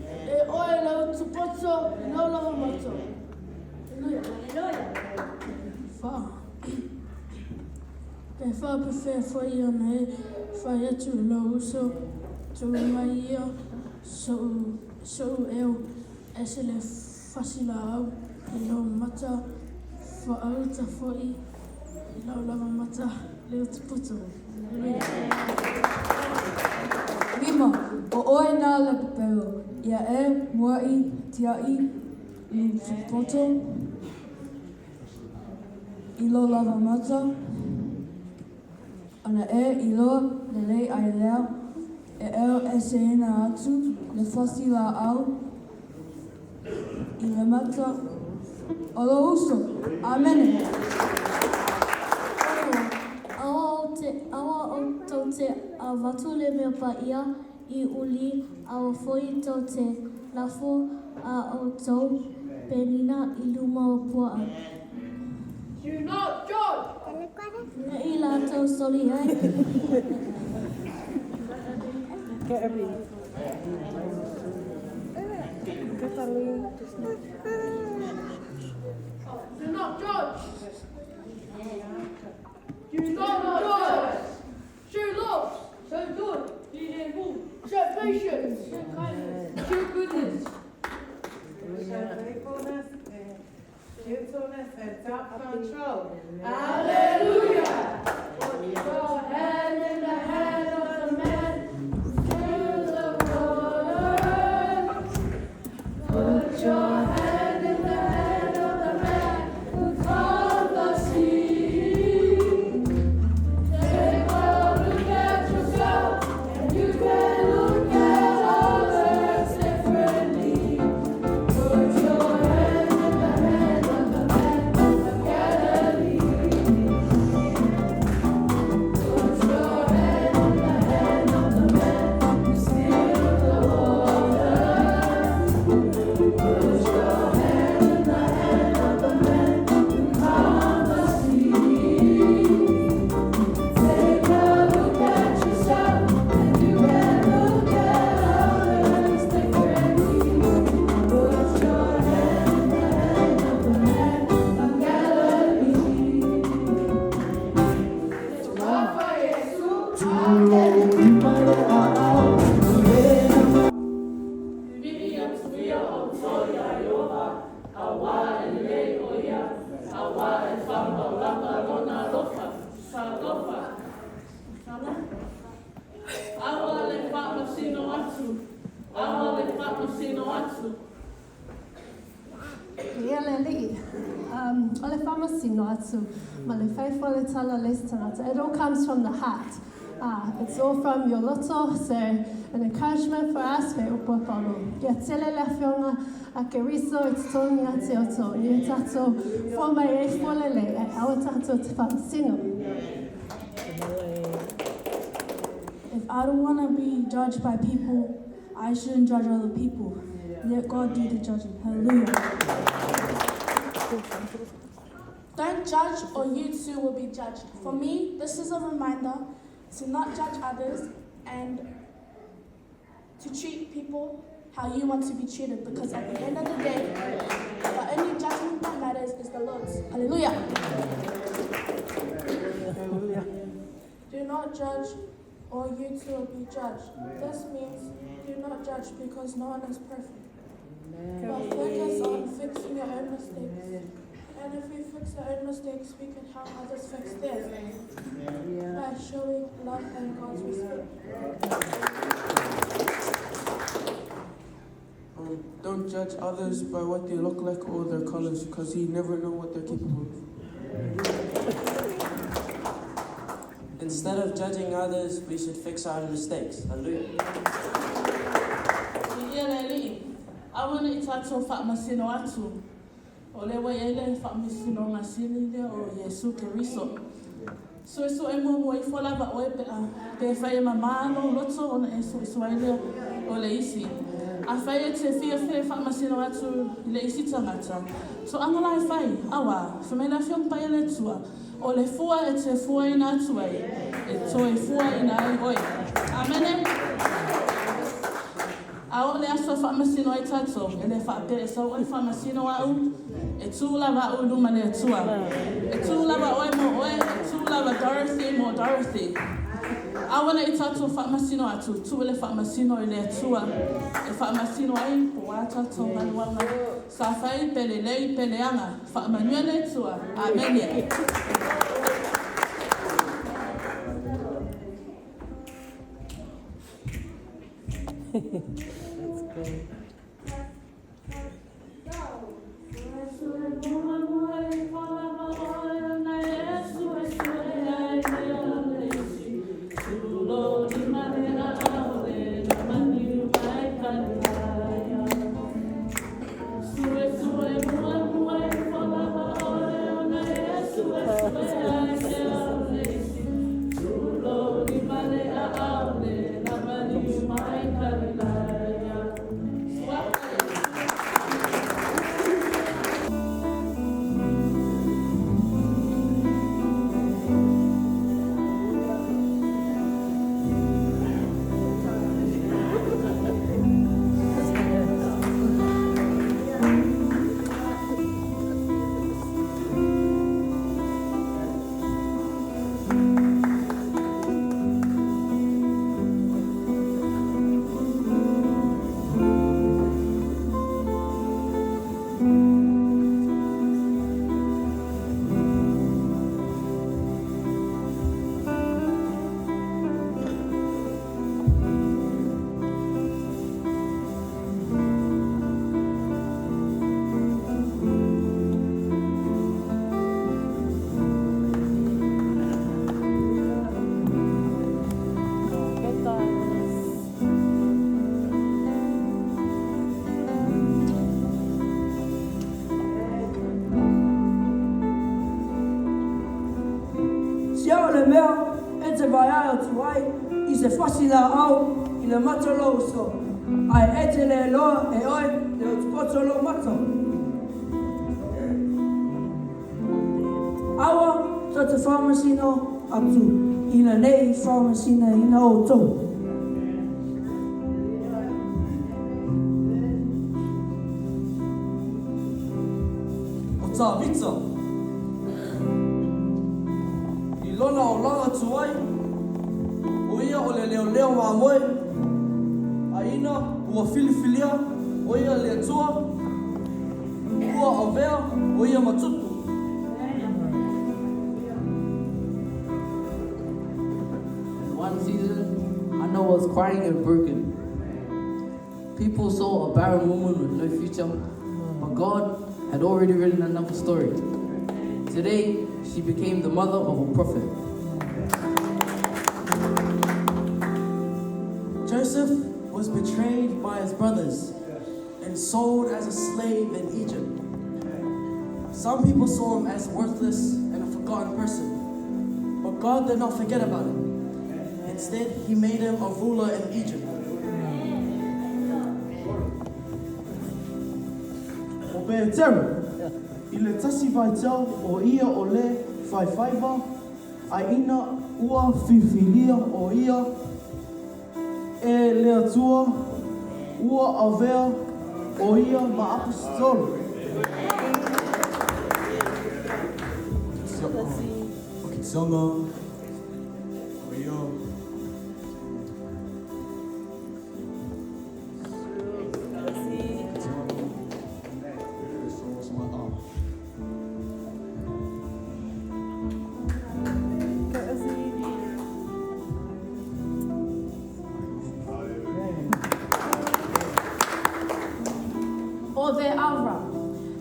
e oe le utupoto i lau lava mata. Hallelujah. Wha. Pe wha pe whea whai ana e whai atu i lau uso tu mai ia so so eo e se le fasi la au i lau mata wha au ta whai i lau lava mata le utupoto. Lima, o oe nā le pepero, ia e muai tiai i tupoto, i lo lava mata, ana e i loa le lei ai lea, e eo e se ina atu, le fasi la au, i le mata o lo uso. Amene. Awa o tau te avatu le mea paia i uli awa foi tau te lafo a o tau penina i luma o puaa. Do not judge. Nei la tau soli ai. Do not judge. Do not judge. Show love. Show joy. Show patience. Show kindness. Show goodness. Show faithfulness and gentleness and self-control. Hallelujah. Put your hand in the hand of the man to the water. Put your hand in the hand of the man who calmed the sea. Take a look at yourself, and you can look at others differently. Put your hand in the hand of the man of Galilee. Put your hand in the hand of the man who spilled the water. Put your hand in the hand of the man who calmed the sea. Take a look at yourself, and you can look at others differently. Put your hand in the hand of the man of Galilee. Rafa Yesu. Auā e lelei ʻo ia, auā e faamau lava lona alofa. Talofa. Tala. Aua le faamasino atu. Aua le faamasino atu. Ia le Alii, um, o le faamasino atu, ma le fai foi le tala le isi tagata. It all comes from the heart. Ah, it's all from your loto, so an encouragement for us, fe upu a Paulo. Ia tele le afioga a Keriso i totogi ia te outou, i e tatou fua mai ai fua lelei, ae aua tatou te faamasino. If I don't want to be judged by people, I shouldn't judge other people. Let God do the judging. Hallelujah. Don't judge, or you too will be judged. For me, this is a reminder to not judge others and to treat people how you want to be treated because at the end of the day, the only judgment that matters is the Lord's. Hallelujah. Hallelujah. Do not judge, or you too will be judged. This means do not judge because no one is perfect. But focus on fixing your own mistakes. And if we fix our own mistakes, we can help others fix theirs by showing love and God's respect. Don't judge others by what they look like or their colors, because you never know what they're capable of. Instead of judging others, we should fix our own mistakes. Hallelujah. Viia le Alii, aua ne i tatou faamasino atu, o lea ua i ai le Faamasinoga Sili lea o Iesu Keriso. Suesue muamua ifo lava oe pe a pe fai e mamā lou loto ona e suesue ai lea o le isi. Afai e te fiafia e faamasino atu i le isi tagata, toaga la e fai, auā, fai mai le Afioga Paia le Atua, O le fua e te fuaina atu ai, e toe fuaina ai oe. Amene. A oo le aso e faamasino ai tatou, e le faapea e sau oe faamasino au, e tū lava au i luma le Atua. E tū lava oe mo oe, e tū lava Dorothy mo Dorothy. Aua ne i tatou faamasino atu, tuu le faamasino i le Atua e faamasino ai po o a tatou galuega sa fai pe lelei pe leaga. Faamanuia le Atua. Amene. That's good. Siao le mea e te vaeae atu ai i se fasi laau i le mata o lou uso, ae e te le iloa e oe le otopoto o lou mata. Aua tou te faamasino atu ina ne i faamasinaina outou. O Tāvita. I lona olaga tuai, o ia o le leoleo mamoe, a ina ua filifilia o ia le Atua, ua avea o ia ma tupu. In one season, Hannah was crying and broken. People saw a barren woman with no future, but God had already written another story. Today, she became the mother of a prophet. Joseph was betrayed by his brothers and sold as a slave in Egypt. Some people saw him as worthless and a forgotten person, but God did not forget about him. Instead, he made him a ruler in Egypt. O Peteru, i le tasi vaitau o ia o le faifaiva, a ina ua filifilia o ia e le Atua, ua avea o ia ma aposetolo. O Kitisonga, o ia. Or there Avra.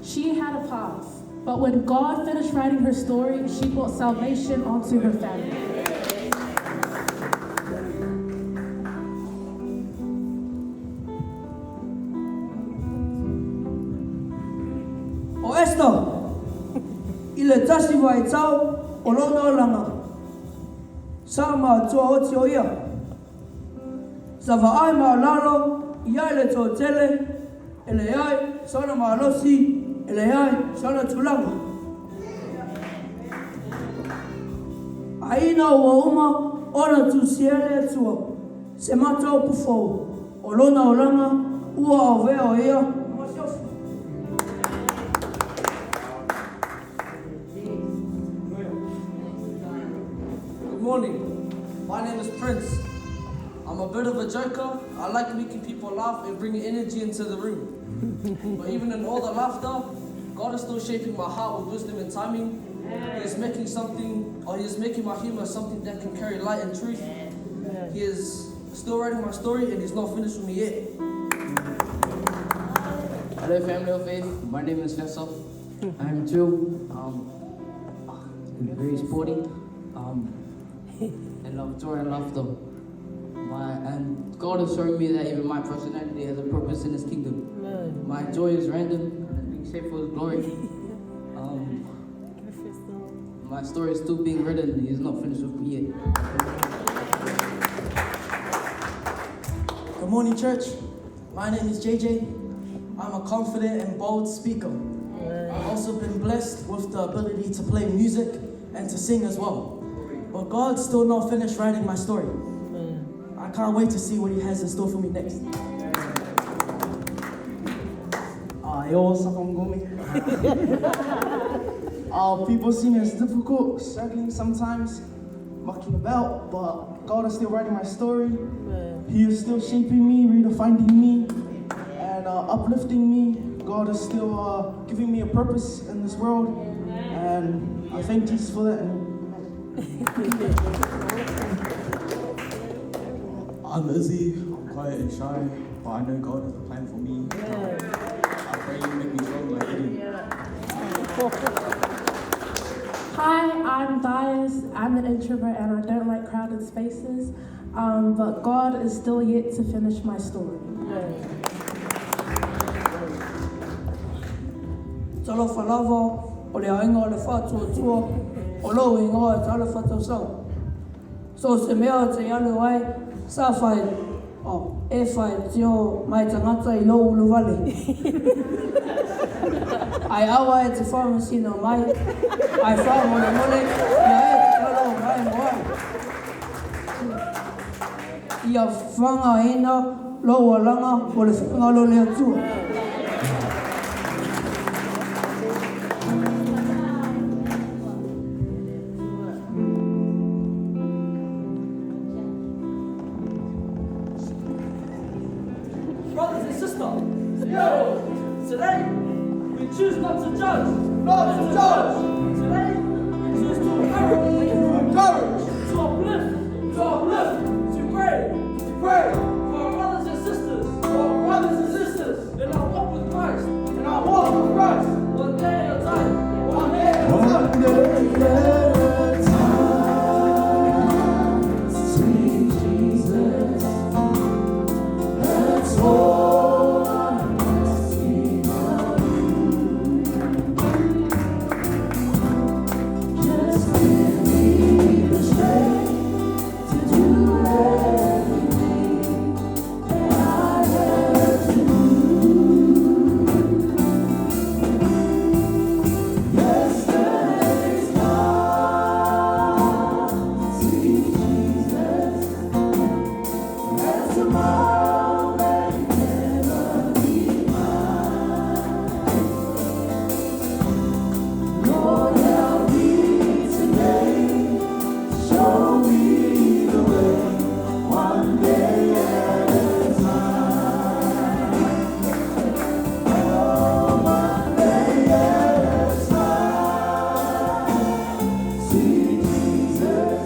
She had a past, but when God finished writing her story, she brought salvation onto her family. O Esther, i le tasi vaitau o lona olaga, sa matua oti o ia. Sa vaai maualalo i ai le toatele, e leai sona malosi, e leai sona tulaga. A ina ua uma ona tusia e le Atua se mataupu fou o lona olaga, ua avea o ia ma siofo. Good morning. My name is Prince. I'm a bit of a joker. I like making people laugh and bringing energy into the room. But even in all the laughter, God is still shaping my heart with wisdom and timing. He is making something, or He is making my humor something that can carry light and truth. He is still writing my story and He's not finished with me yet. Hello, family of faith. My name is Fessel. I'm Jew. I'm very sporty. And love joy and laughter. And God has shown me that even my personality has a purpose in His kingdom. My joy is random and being shaped for His glory. My story is still being written. He is not finished with me yet. Good morning, church. My name is JJ. I'm a confident and bold speaker. I've also been blessed with the ability to play music and to sing as well. But God's still not finished writing my story. I can't wait to see what He has in store for me next. Yo, what's up, I'm Gumi. People see me as difficult, struggling sometimes, mucking about, but God is still writing my story. He is still shaping me, redefining me, and uplifting me. God is still giving me a purpose in this world, and I thank Jesus for that. I'm Izzy. I'm quiet and shy, but I know God has a plan for me. I pray you make me strong like Gideon. Hi, I'm Dias. I'm an introvert and I don't like crowded spaces, but God is still yet to finish my story. Talofa lava o le aiga o le Faatuatua o lou igoa e Talofa Tausau. So o se mea e te alu ai, sa whai, oh, e whai tio mai tangata i lou uluvale. Ai aua e te whaamasino mai, ai whaamolemole, ia e te talo mai mo au. Ia whangaina lou alaga mo le finagalo o le Atua. Brothers and sisters, today we choose not to judge. Not to judge. Today, we choose to encourage. To encourage. To uplift. To uplift. To pray. To pray. For our brothers and sisters. For our brothers and sisters. In our walk with Christ. In our walk with Christ. One day at a time. One day at a time. One day at a time. Sweet Jesus, that's all I'm asking of you. Just give me the strength to do everything that I have to do. Yesterday's gone, sweet Jesus, and tomorrow may never be mine. Lord, help me today, show me the way, one day at a time. Oh, one day at a time. Sweet Jesus,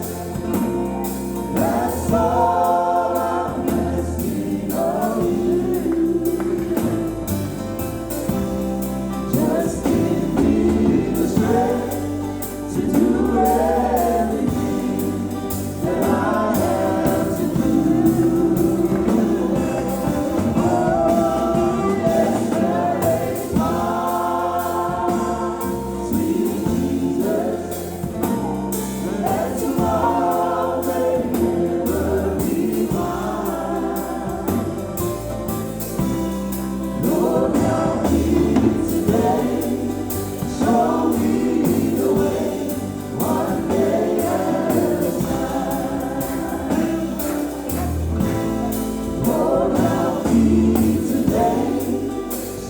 that's all I'm asking of you. Just give me the strength to do everything that I have to do. Oh, yesterday's gone, sweet Jesus, and tomorrow may never be mine. Lord, help me today, show me the way, one day at a time. Lord, help me today,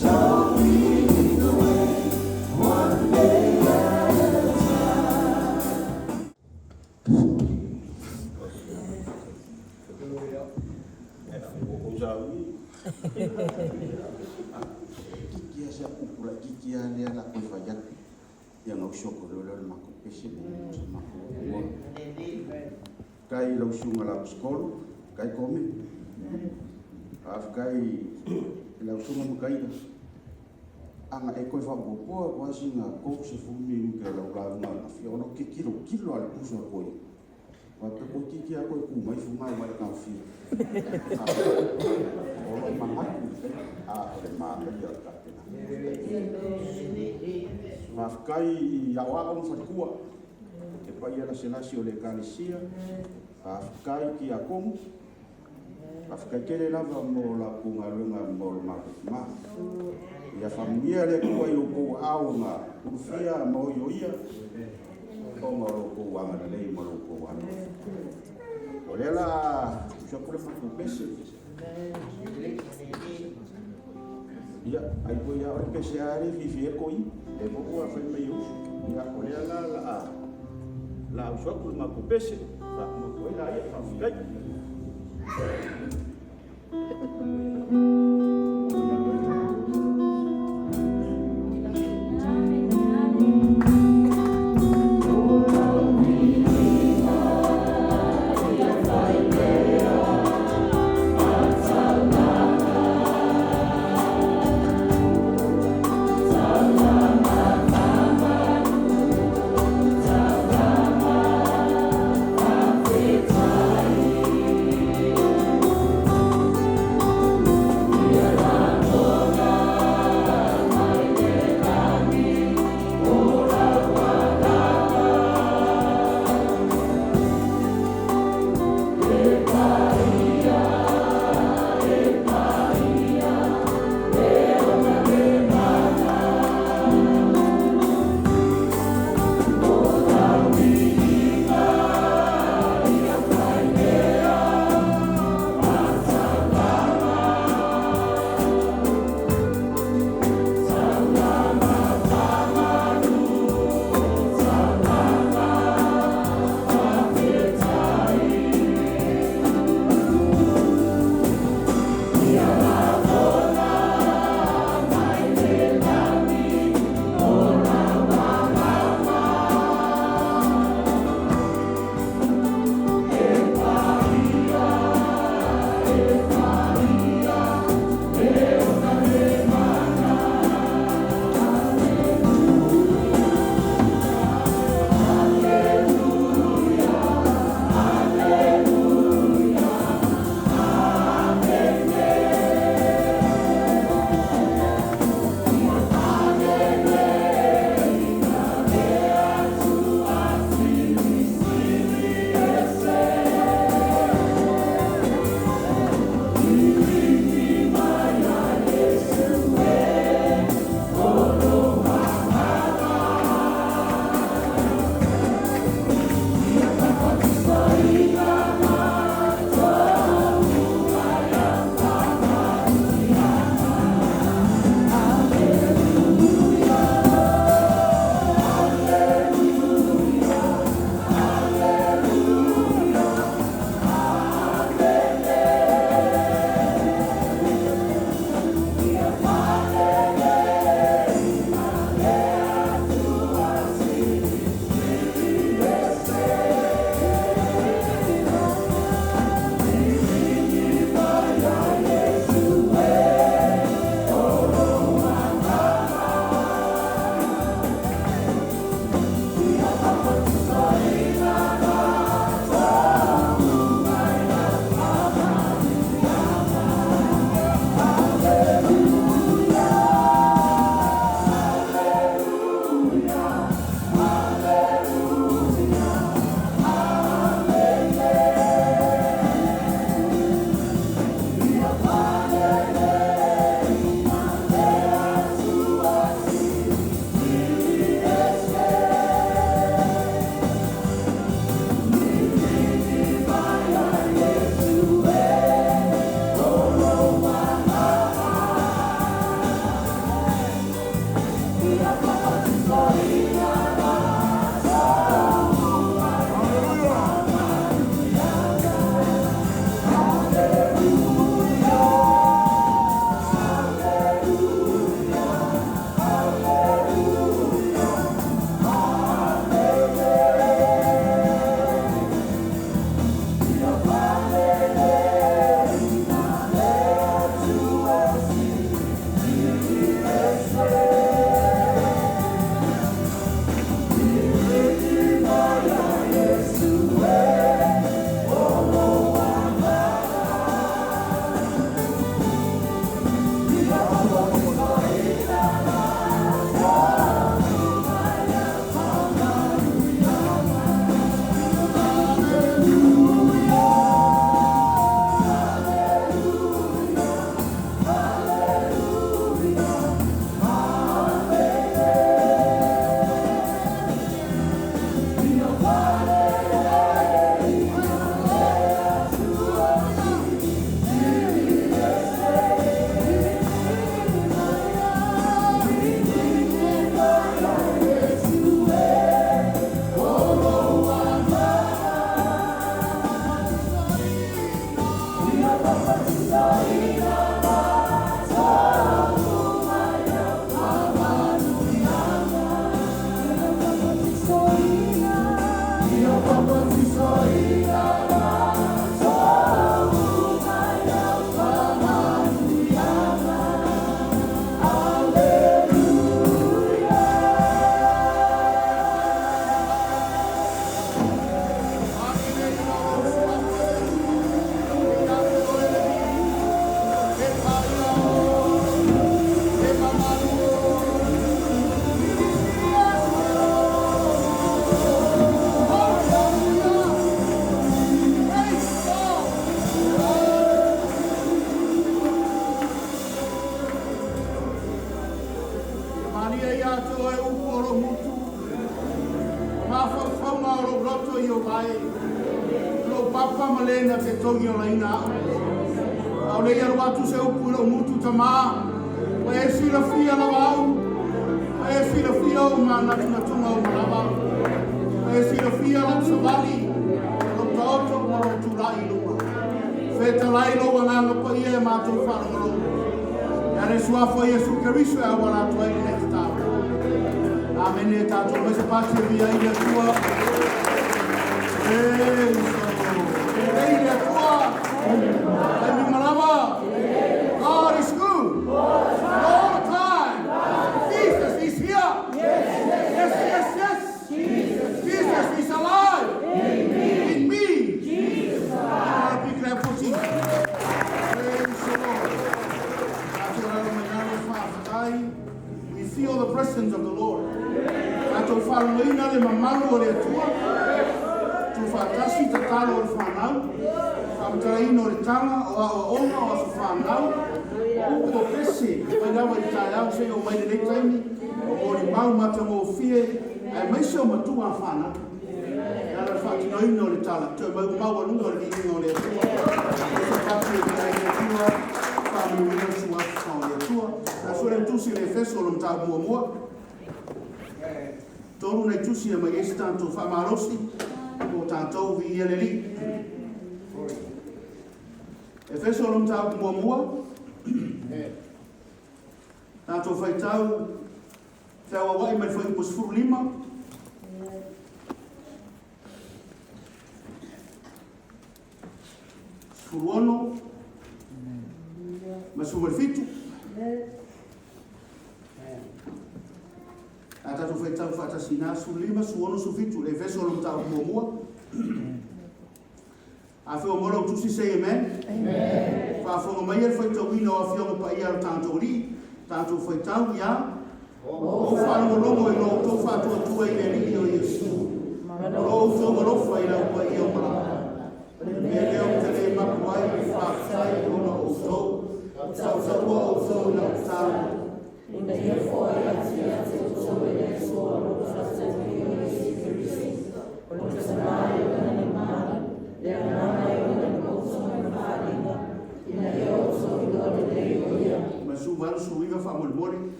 show me the way, one day at a time. Kiki a se upu la kiki a lea la koe fai atu. Ia ngau soko leo leo le mako pese mo sa mako ua. Kai lau sunga la skolo, kai kome. Af kai lau sunga mo kai. Anga e koe whapopoa kwa singa kou se fumi uke lau lau ngā na fia ono ke kilo kilo ale puso a koe. Wa pe koe kiki a koe ku mai funga wa e ngā fia. Olo mangaku a o le maa ia o kapena. Whawhikai i au ao mwhatikua. E pai ala se lasi o le ekalesia. Whawhikai ki a komu. Whawhikai kere lava mo la kunga lunga mo lo makuku ma. Ia whamuia le kua i o kou ao ngā urufia mo i o ia. O ngā lo kou anga lelei mo lo kou anga. O lea la usa kule maku pese. Ia, ai koe ia o le pese a le fifi e koi. E mo kua whai mai usu. Ia, o lea la la la usa kule maku pese. Fa mo koe la ia whawhikai. Thank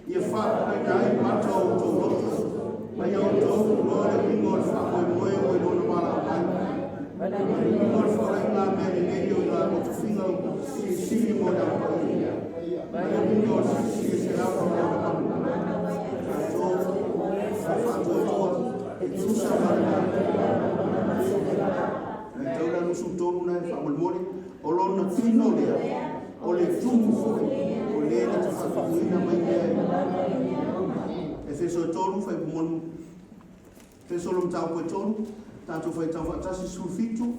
Ia whaapulai nai matou ma le uiga o le faamoemoe ua i lona valaau mai, ma le uiga o le faolaiga mea lelei o i la tofiga silisili mo le Au Paia, ma le uiga o le Silisili Ese lava ma lona mana, tatou ma le faatuatua e tusa ma le Matau la 23 na e faamolemole, o lona tino lea, o le tumu foi, o le na te faatumuina mai mea i Efeso e 3, fai Efeso lo mataupu e 3, tatou faitau faatasi 17,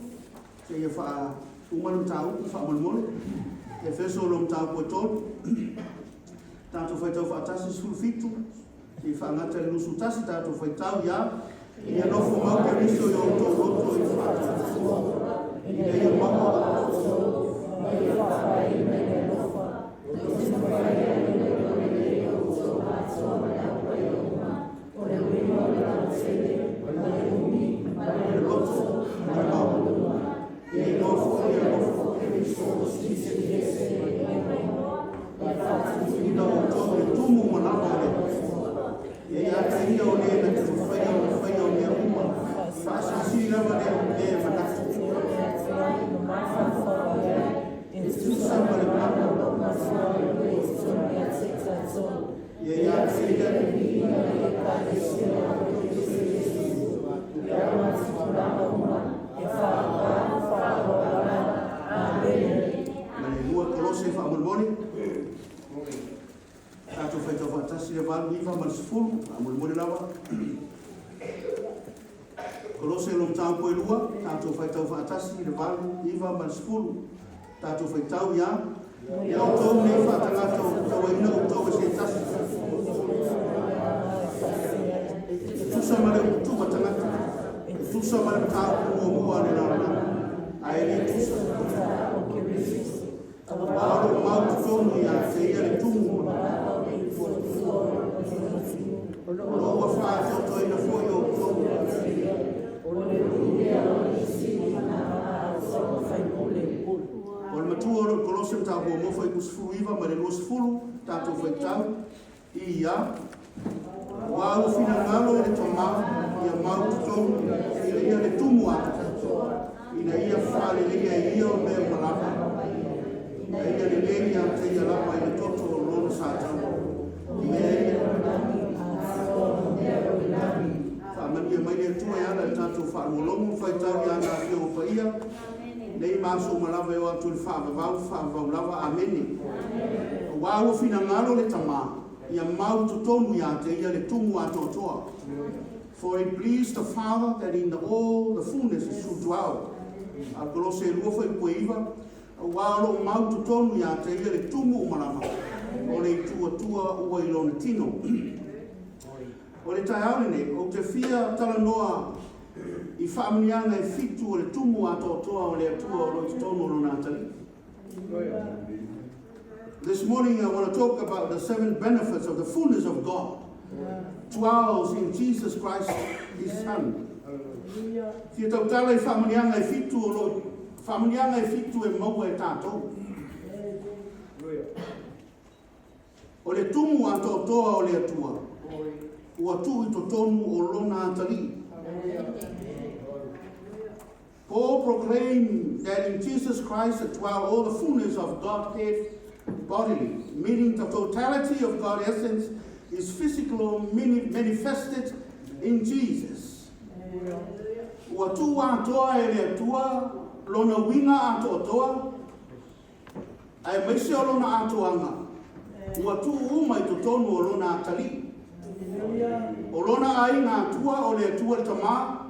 seia faauma le mataupu faamolemole. Efeso lo mataupu e 3, tatou faitau faatasi 17, seia faagata le 21, tatou faitau ia, ia nofo mau Keriso i o outou loto i le faatuatua, ina ia maua le loto ma le maualuga, ia iloa foi e alofa ina outou le tumu ma lava o le Atua. Ia ia te ia o le na te fafaia o le faia o mea uma, faasilisili lava le le manatu. E tusa ma le mana. Ia ia te ia Ma le lua Kolose faamolemole. Tatou faitau faatasi le 8, 9 ma le 10, faamolemole lava. Kolose lo mataupu e lua, tatou faitau faatasi le 8, 9 ma le 10. Tatou faitau ia, ia outou nei faatagata o tauaina outou e se tasi. E tusa ma le upu tagata, e tusa ma le mataupu muamua a le lalolagi, ae le tusa. Aua o loo mau totonu ia te ia le tumu o loo ua faatoatoaina foi outou. O le matua o loo Kolose mataupu muamua fuaiupu 19 ma le 20, tatou faitau i ia, Aua ua finagalo le Tama ia mau totonu ina ia le tumu atoa, ina ia faaleleia e ia o mea uma lava, ina ia lelei ia te ia lava i le toto o lona sa taua. O mea ia faamanuia mai le Atua e ala i le tatou faalogologo faitau i ana Afioga Paia nei ma aso uma lava e oo atu i le faavavau, faavavau lava. Amene. Aua ua finagalo le Tama ia mau totonu ia te ia le tumu atoatoa. For it pleased the Father that in the all the fullness should dwell. A Kolose e 2 fuaiupu e 9, aua o loo mau totonu ia te ia le tumu uma lava o le ituatua ua i lona tino. O le taeao lenei, ou te fia talanoa i faamanuiaga e fitu o le tumu atoatoa o le Atua o lo o i totonu o lona atalii. This morning I want to talk about the seven benefits of the fullness of God dwells in Jesus Christ, His Son. Fia tautala i faamanuiaga e fitu o lo faamanuiaga e fitu e maua e tātou. O le tumu atoatoa o le Atua ua tuu i totonu o lona atalii. Paul proclaimed that in Jesus Christ dwell all the fullness of Godhead bodily, meaning the totality of God's essence is physically manifested in Jesus. Ua tuu atoa e le Atua lona uiga atoatoa, aemaise o lona atoaga, ua tuu uma i totonu o lona atalii. O lona aiga Atua, o le Atua le Tama,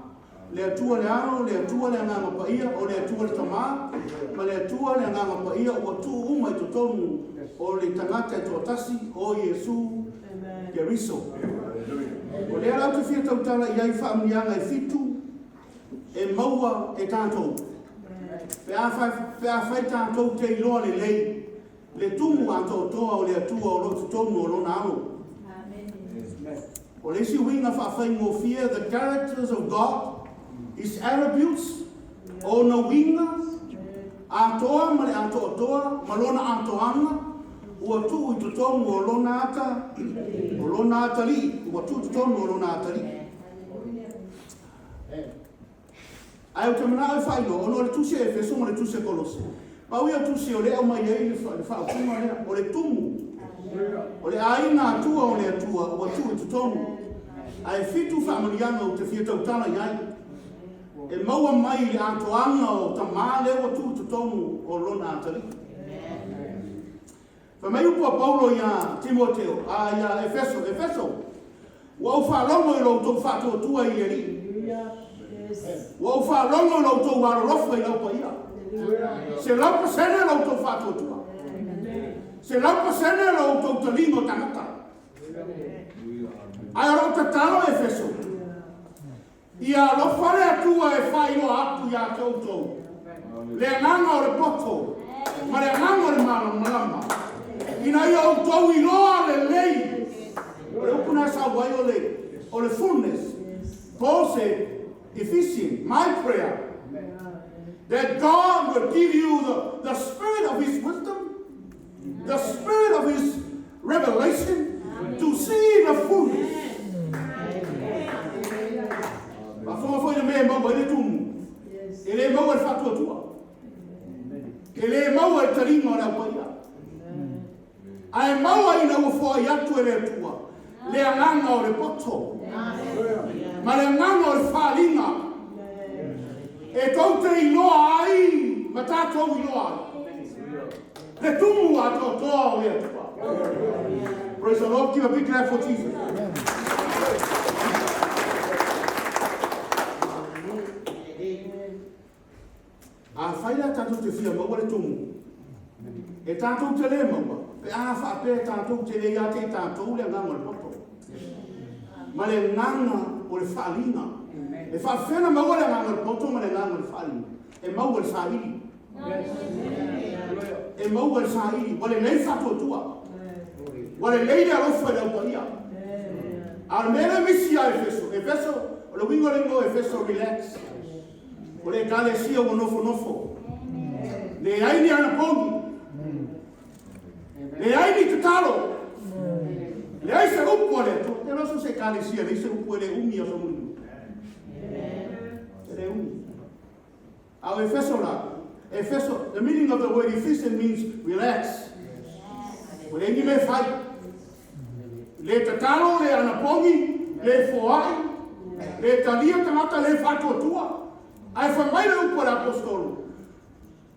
le Atua le Alo, le Atua le Agaga Paia, o le Atua le Tama, ma le Atua le Agaga Paia ua tuu uma i totonu o le tagata e toatasi, o Iesu Keriso. O lea la ou te fia tautala i ai faamanuiaga e fitu e maua e tatou. Pe a pe afai tatou te iloa lelei le tumu atoatoa o le Atua o lo o i totonu o lona alo. O le isi uiga faafaigofie, the characters of God, His attributes, ona uiga atoa ma le atoatoa ma lona atoaga ua tuu i totonu o lona ata, o lona atalii, ua tuu i totonu o lona atalii. Ae ou te manao e faailoa, ona o le Tusi a Efeso ma le Tusi a Kolose, pau ia o tusi o lea e aumai ai le faaupuga lea, o le tumu, o le aiga Atua o le Atua ua tuu i totonu. Ae fitu faamanuiaga ou te fia tautala i ai, e maua mai i le atoaga o tama lea ua tuu i totonu o lona atalii. Fai mai upu a Paulo iā Timoteo, a iā Efeso, Efeso, ua ou faalogo i lo outou faatuatua i le Alii. Ua ou faalogo i lo outou alolofa i lau paia. 100% lo outou faatuatua. 100% lo outou taliga o tagata. Ae o lou tatalo Efeso, Ia alofa le Atua e faailoa atu iā te outou le agaga o le poto ma le agaga o le malamalama, ina ia outou iloa lelei. O le upu na e sau ai o le, o le fullness. Paul said, Ephesians, my prayer, that God will give you the, the spirit of his wisdom, the spirit of his revelation, to see the fullness. Faafofoga foi le mea e maua ai le tumu. E le maua i le faatuatua. E le maua i le taliga o le aupaia. Ae maua ina ua foai atu e le Atua le agaga o le poto ma le agaga o le faaaliga e tou te iloa ai ma tatou iloa ai le tumu atoatoa o le Atua. Praise the Lord. Give a big clap for Jesus. Afai la tatou te fia maua le tumu, e tatou te le maua, pe a faapea tatou te le ia te i tatou le agaga o le poto, ma le agaga o le faaliga. E faafefea ona maua le agaga o le poto ma le agaga o le faaliga? E maua i le saili. E maua i le saili. Ua lelei le faatuatua. Ua lelei le alofa i le au paia. A o le mea lea e misi ia Efeso, Efeso, o le uiga o le igoa o Efeso, relax. O le Ekalesia ua nofonofo. Leai ni anapogi. Leai ni tatalo. Leai se upu a le Atua. Te loso se Ekalesia, leai se upu e le umi aso mulimuli. E le umi. A o Efeso la, Efeso, the meaning of the word Ephesian means relax. Ua leai ni mea e fai. Le tatalo, le anapogi, le foai, le talia tagata, le faatuatua. Ae fai mai le upu a le Aposetolo,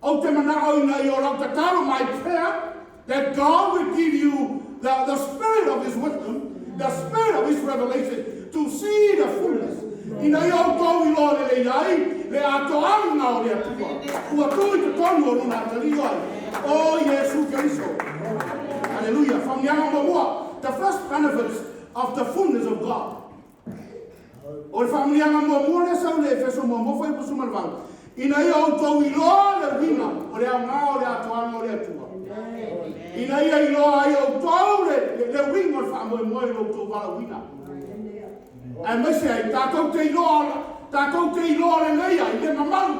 Ou te manao ina ia o lau tatalo, my prayer, that God will give you the, the spirit of his wisdom, the spirit of his revelation, to see the fullness. Ina ia outou iloa lelei ai le atoaga o le Atua, ua tuu i totonu o Lona atalii ai, o Iesu Keriso. Haleluia! Faamanuiaga muamua, the first benefits of the fullness of God. O le faamanuiaga muamua lea sau i le Efeso muamua fuaiupu 18, ina ia outou iloa le uiga o le aoga o le atoaga o le Atua, ina ia iloa ai outou le, le, le uiga o le faamoemoe i lo outou valaauina. Aemaise ai, tatou te iloa, tatou te iloa lelei ai le mamalu,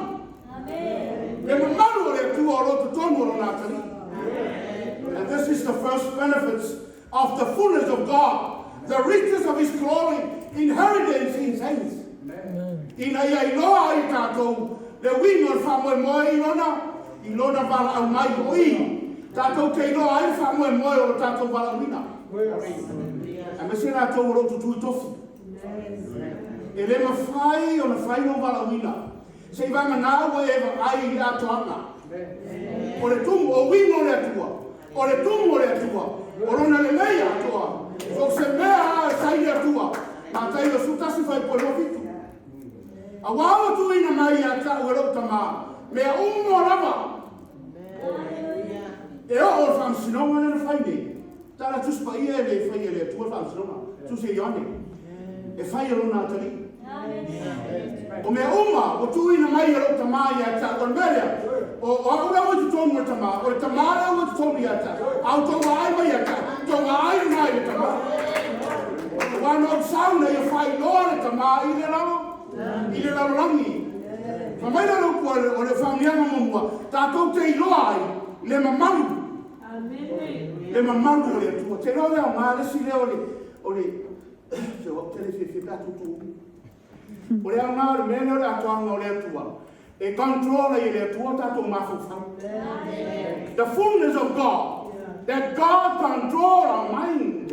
le mamalu o le Atua o lo o totonu o Lona atalii. And this is the first benefits of the fullness of God, the riches of His glory, inheritance in saints. Ina ia iloa ai tatou le uiga o le faamoemoe i Lona, i Lona valaau mai. O i, tatou te iloa ai le faamoemoe o lo tatou valaauina. Aemaise latou o lo o tutui tofi. E le mafai ona fai lou valaauina se i vagana ua e vaai i le atoaga o le tumu, o uiga o le Atua, o le tumu o le Atua, o Lona lelei atoa. So o se mea lava e sai le Atua, Mataio 11 fuaiupu 27. Auā ua tuuina mai ia te au e lou Tamā mea uma lava e oo le faamasinoga lea na fai nei. Tala Tusi Paia e le faia e le Atua le faamasinoga, Tusi a Ioane, e fai e Lona atalii. O mea uma ua tuuina mai e lou Tamā ia te au, o le mea lea, o, o au lea ua i totonu o le Tamā, o le Tamā lea ua i totonu ia te au, a outou vaai mai ia te au, tou vaai lena i le Tamā. Aua na ou sau ina ia faailoa le Tamā i le lalo, i le lalolagi. Fai mai lea o le upu a le, o le faamanuiaga muamua, tatou te iloa ai le mamalu Le mamalu o le Atua. Te iloa o le aoga le isi lea o le, o le, se o au te le fiafia pe a tutu. O le aoga o le mea lea o le atoaga o le Atua, e control ai e le Atua o tatou mafaufau. The fullness of God, that God control our mind.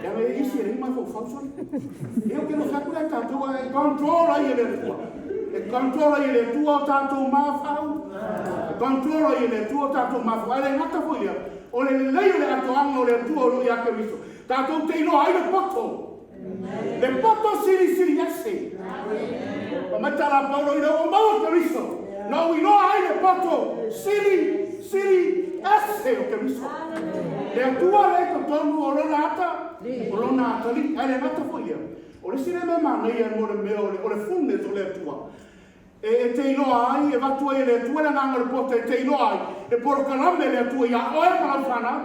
Leaga e isi e leai mafaufau sole. E o ke no fai atu lea tatou e control ai e le Atua. E control ai e le Atua o tatou mafau. E control ai e le Atua o tatou mafau. Ae le gata foi lea, o le lelei o le atoaga o le Atua o lo o ia Keriso. Tatou te iloa ai le poto. Le poto silisili ese. Fa mai tala a Paulo ina ua maua Keriso, na ou iloa ai le poto sili sili ese o Keriso. Le Atua lea i totonu o lona ata, o lona atalii. Ae le gata foi lea, o le isi lea mea manaia mo le mea o le fullness o le Atua, e te iloa ai, e avatu ai e le Atua le agaga o le poto e te iloa ai le polokalame a le Atua iā oe ma lau fanau.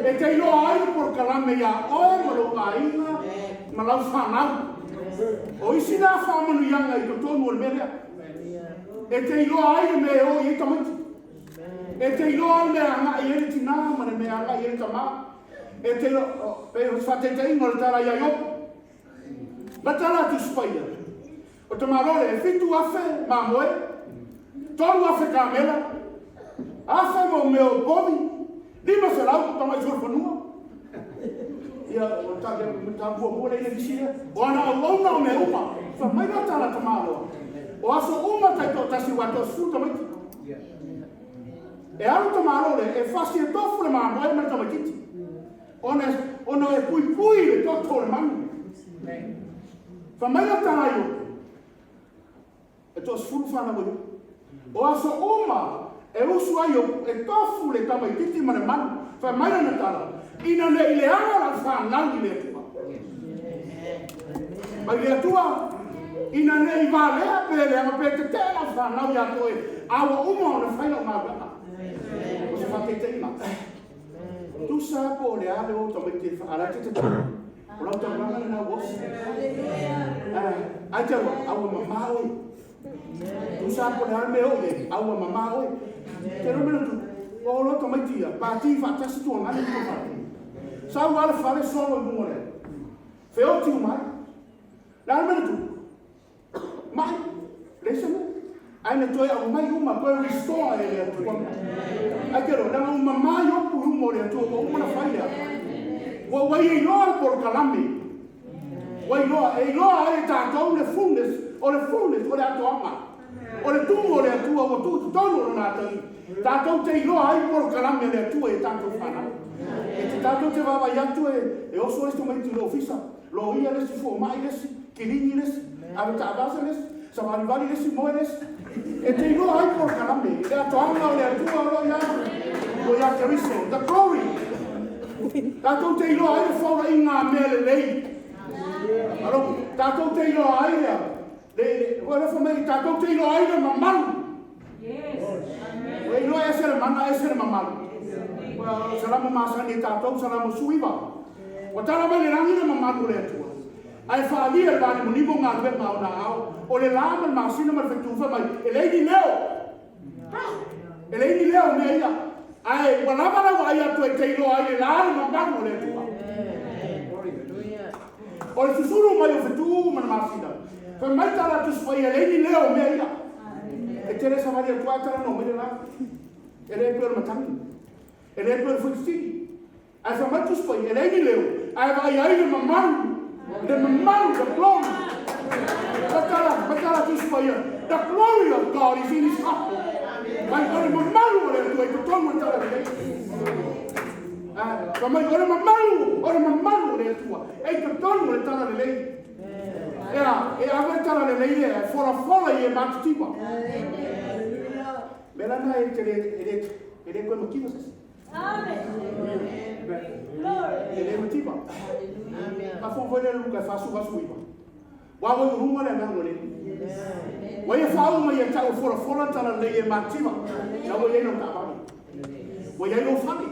E te iloa ai le polokalame iā oe ma lou aiga ma lau fanau. O isi na faamanuiaga i totonu o le mea lea. E te iloa ai le mea e o i ai tamaiti. E te iloa ai le mea e agai i ai le tinā ma le mea e agai i ai le tamā. E te iloa, pei o se faataitaiga o le tala ia Iopo. Ma tala atu Sipaia, O tamaloa e 7,000 mamoe, 3,000 kamela, 1,000 mau mea o povi, 500 tamai solofanua. Ia, o ta, ta muamua lea i le lisi lea. O ana auauna o mea uma. Fai mai la tala tamaloa. O aso uma taitoatasi ua toasefulu tamaiti. E alu tamaloa lea, e fasi e tofu le mamoe ma le tamaitiiti. Ona, ona e puipui le toto o le manu. Fai mai le tala i Iopo, e toasefulu fanau a Iopo. O aso uma e usu ai Iopo, e tofu le tamaitiiti ma le manu. Fai mai lana tala, ina ne i leaga lau fanau i le Atua. Mai le Atua, ina ne i valea pe leaga pe tetee lau fanau ia te oe, a ua uma ona fai lau galuega. O se faataitaiga. Tusa po o le a le o tamaiti e fa, a la e te tatalo. O lau taulaga lena ua osi. Ai te aloa, a ua mamā oe. Tusa po o le a le mea e oo i ai, a ua mamā oe. Te iloa le mea na tupu, ua o loa tamaiti ia, pati faatasi tuanai ma tuafale. Sau lava le fale solo i luga o le feoti uma ai. O le a le mea na tupu? Mai, leai se mea. Ae na toe aumai uma, toe restore e le Atua mea. Ai te iloa, leaga ua mama Iopu i luma o le Atua, ua uma ona fai le ata. Ua, ua ia iloa le polokalame. Ua iloa, e iloa ai e tatou le fullness, o le fullness, o le atoaga. O le tumu o le Atua ua tuu i totonu o Lona atalii. Tatou te iloa ai polokalame a le Atua i a tatou fanau. E te tatou te vaavaai atu e, e oso le isi tamaiti i le ofisa, Loia le isi, fomai le isi, kilini le isi, ave taavasa le isi, savalivali le isi, moe le isi. E te iloa ai polokalame i le atoaga o le Atua o lo o ia, o ia Keriso, the glory. Tatou te iloa ai le faulaiga a mea lelei. Alo, tatou te iloa ai le, le, le, ua alofa mai, tatou te iloa ai le mamalu. Ua iloa e ese le mana, ese le mamalu. Ua salamo masani e tatou, salamo 19. Ua tala mai le lagi le mamalu o le Atua, ae faaalia e le vaanimonimo galuega a ona ao, o le la ma le masina ma le fetu, fai mai, e leai ni leo. E leai ni leo o mea ia. Ae ua lava lau vaai atu e te iloa ai le la le mamalu o le Atua. O le susulu mai o fetu ma le masina, fai mai tala Tusi Paia, e leai ni leo o mea ia. E te le savali atu ai talanoa mai le la. E le pei o le matagi. E le pei o le fuititini. Ae fai mai Tusi Paia, e leai ni leo, ae vaai ai le mamalu, le mamalu, the glory. Matala, matala Tusi Paia, the glory of God is in his temple. Mai o le mamalu o le Atua i totonu o le tala lelei. Fai mai o le mamalu, o le mamalu o le Atua e i totonu o le tala lelei. Ea, e ave le tala lelei lea e folafola i e matitiva. Mea lana e te le, e le, e le koe mativa se isi. E le mativa. A fo foi le Luka e 49. Ua ua i luga le agaga o le Alii. Ua ia faauma ia te au e folafola le talalelei e mativa. Na ua i ai lau taavale. Ua i ai lou fale.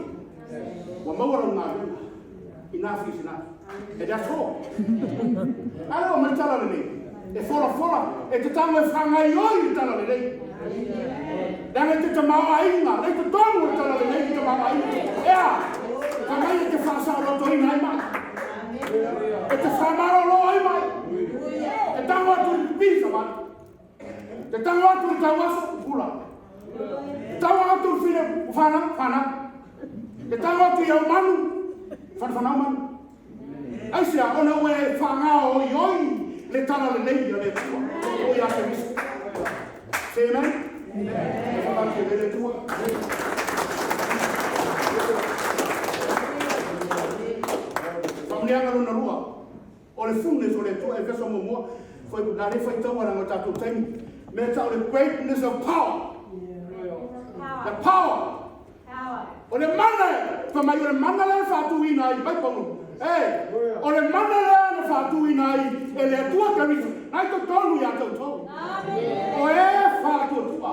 Ua maua lau galuega. Enough is enough. And that's all. A lea ua aumai le talalelei e folafola, e te tago e faagaioi le talalelei. Leaga i te tamaoaiga, lea i totonu o le talalelei le tamaoaiga. Ea, fai mai e te faasaolotoina ai mai. E te faamalolo. pipi savali. Te tago atu i le tauaso, pupula. Te tago atu i le fine, ua fanau, fanau. Te tago atu i au manu, fanafanau manu. Aisea? Ona ua e faagaoioi le talalelei a le Atua, o ia Keriso. Say amen. Amen. Whakatele le Atua. Faamanuiaga lona lua, o le fullness o le Atua, Efeso muamua, foi la le faitaua leaga o tatou taimi. Mea tau le greatness of power. The power. O le mana e, fai mai o le mana lea na faatuina ai mai Paulo. E, o le mana lea na faatuina ai e le Atua Keriso, na i totonu ia te outou. O e faatuatua.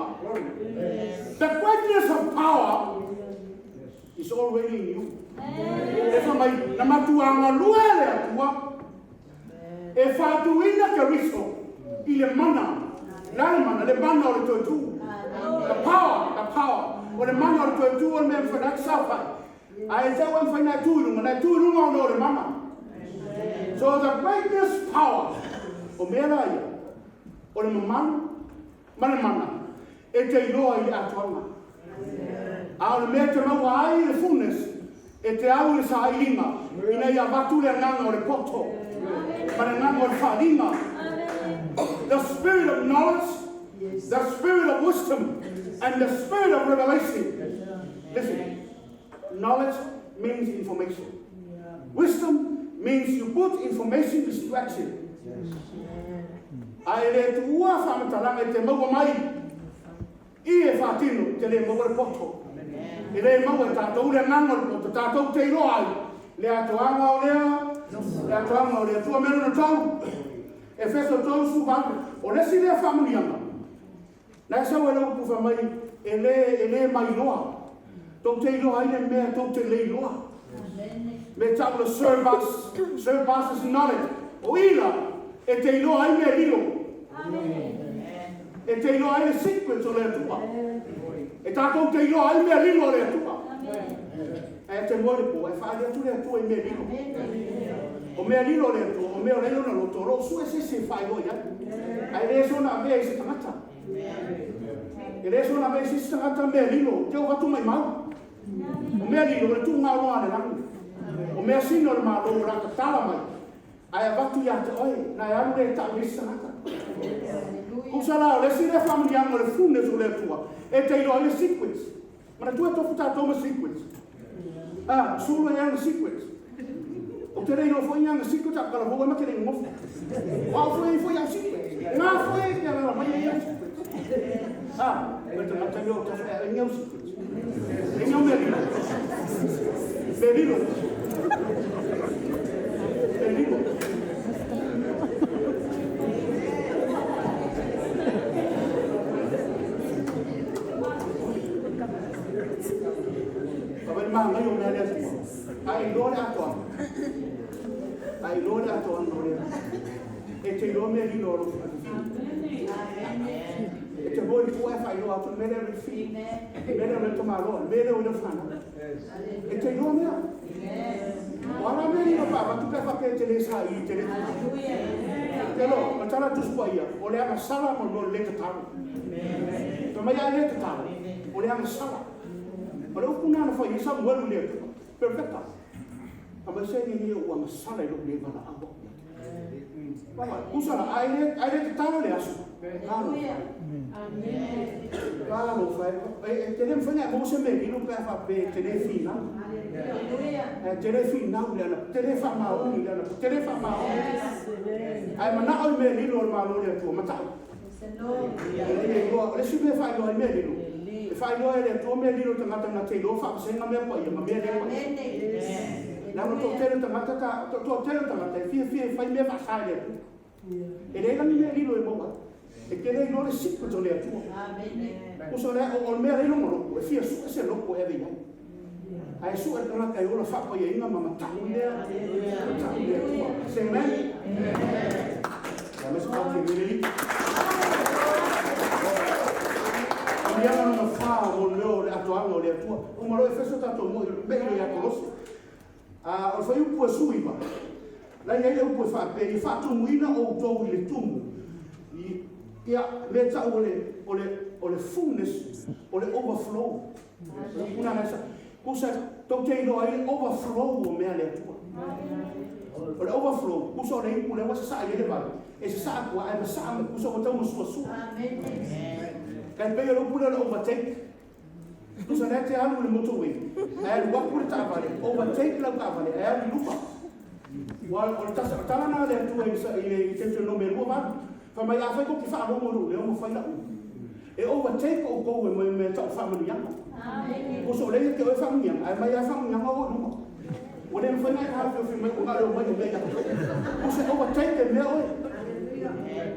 The greatness of power is already in you. E fai mai, na matua galue le Atua e faatuina Keriso i le mana. Le a le mana? Le mana o le toe tu. The power, the power. O le mana o le toe tu o le mea e mafai ona saofai. Ae te au e mafai ona e tu i luga, na e tu i luga ona o le mana. So the greatness power, o mea la ia, o le mamalu ma le mana e te iloa i le atoaga. A o le mea e te maua ai le fullness, e te au i le sailiga ina ia avatu le agaga o le poto ma le agaga o le faaaliga. The spirit of knowledge, the spirit of wisdom, and the spirit of revelation. Listen, knowledge means information. Wisdom means you put information into action. A e le tuua faamatalaga e te maua mai i e faatino, te le maua le poto. E le maua e tatou le agaga o le poto, tatou te iloa ai le atoaga o lea, le atoaga o le Atua. Mea lona tolu, Efeso 3:18, o le isi lea faamanuiaga, na e sau ai le upu fai mai, e le, e le mailoa. Tou te iloa ai le mea tou te le iloa. Me tau le surpass, surpasses knowledge. O i la, e te iloa ai mea lilo. E te iloa ai le secrets o le Atua. E tatou te iloa ai mea lilo o le Atua. Ae te moe le po, e faaali atu le Atua i mea lilo. O mea lilo o le Atua, o mea o la e i lona loto, o lo o sue se isi e faailoa i ai. Ae le soona avea i se tagata. E le soona avea i se isi tagata mea lilo, te o atu maimau. O mea lilo, o le tuugaoloa a le lagi. O mea sina o le Malo o le a tatala mai, ae avatu ia te oe, na e alu lea e tau i isi tagata. Tusa la, o le isi lea faamanuiaga o le fullness o le Atua, e te iloa ai le secrets. Manatua e tofu tatou ma secrets. Ah, sulu e ana secrets. Ou te le iloa foi ni ana secrets, a kala fou ai ma te le nonofo. O au foi ai foi au secrets. Ngā foi e te alala mai ai au secrets. Ah, o le tagata lea o tofu e ai au secrets. E ngau mea lilo. Mea lilo. Mea lilo. Ka whai māngai o mea le Atua. A e iloa le atoaga. A e iloa le atoaga o le Atua. E te iloa mea lilo o lou whakawhiwhi. E te moe pua e whailoa atu le mea lea o le whiwhi. Le mea lea o le tamaloa. Le mea lea o le whanau. E te iloa mea. O ala mea lilo pa avatu pe whapea te le sa i te le Te loa, o tala tusi pua ia, o le agasala mo le mea o le le tatalo. Fai mai a e le tatalo, o le agasala. O le upu na na fai ai Samuelu i le Atua, Perfecta. Fai mai se nei ua agasala i lou le valaau au ia te Vaai, tusa la, a e le, a e le tatalo le aso. Talofa e. Talofa e. E, e te le mafai ona e maua se mea lilo pe a faapea e te le finau. E te le finau le ana, te le faamaoni le ana, te le faamaoni. Ae manao i mea lilo o le Malo o le Atua, matau. Ina ia iloa, o le isi mea e faailoa ai mea lilo, e faailoa e le Atua mea lilo i tagata na te iloa faavasega mea paia ma mea le paia. Leaga toatele tagata ta, toatele tagata e fiafia e fai mea faasa e le Atua. E leai la ni mea lilo e maua ai. E te le iloa le secret o le Atua. Uso lea, o le mea lea i lona loto, e fia sue se loto e ave i ai. Ae sue le tagata e ola faapaiaina ma matau i lea, matau i le Atua. Say amen. Ia me se pau te lele. Amiaga lona whā mo le mea o le atoaga o le Atua. Uma loa Efeso tatou mo i me i lo ia Kolose. A o le fuaiupu e 19, la i ai le upu e faapea, Ia faatumuina outou i le tumu Ia, mea tau o le, o le, o le fullness, o le overflow. O le upu lena sa, kusa tou te iloa ai le overflow o mea a le Atua. O le overflow, kusa o le ipu lea ua sasaa i ai le vai, e sasaa atu lava ae masaa mai, kusa ua tau masuasua. Tai pei o le upu lea o le overtake. Tusa lea te alu i le motorway, ae alu atu le taavale, overtake lau taavale ae alu i luma. Ua o le tasa, tala na a le Atua i i le i Deuteronome 28, fai mai afai tou te faalogo i lou leo ma fai lau upu, e overtake outou e mai mea tau faamanuiaga. Tusa o lea ia te oe faamanuiaga, ae mai lava faamanuiaga o i luma. Ua le mafai ona e taofiofi mai ua na o le omai o mea ia te oe. Tusa e overtake e mea oe.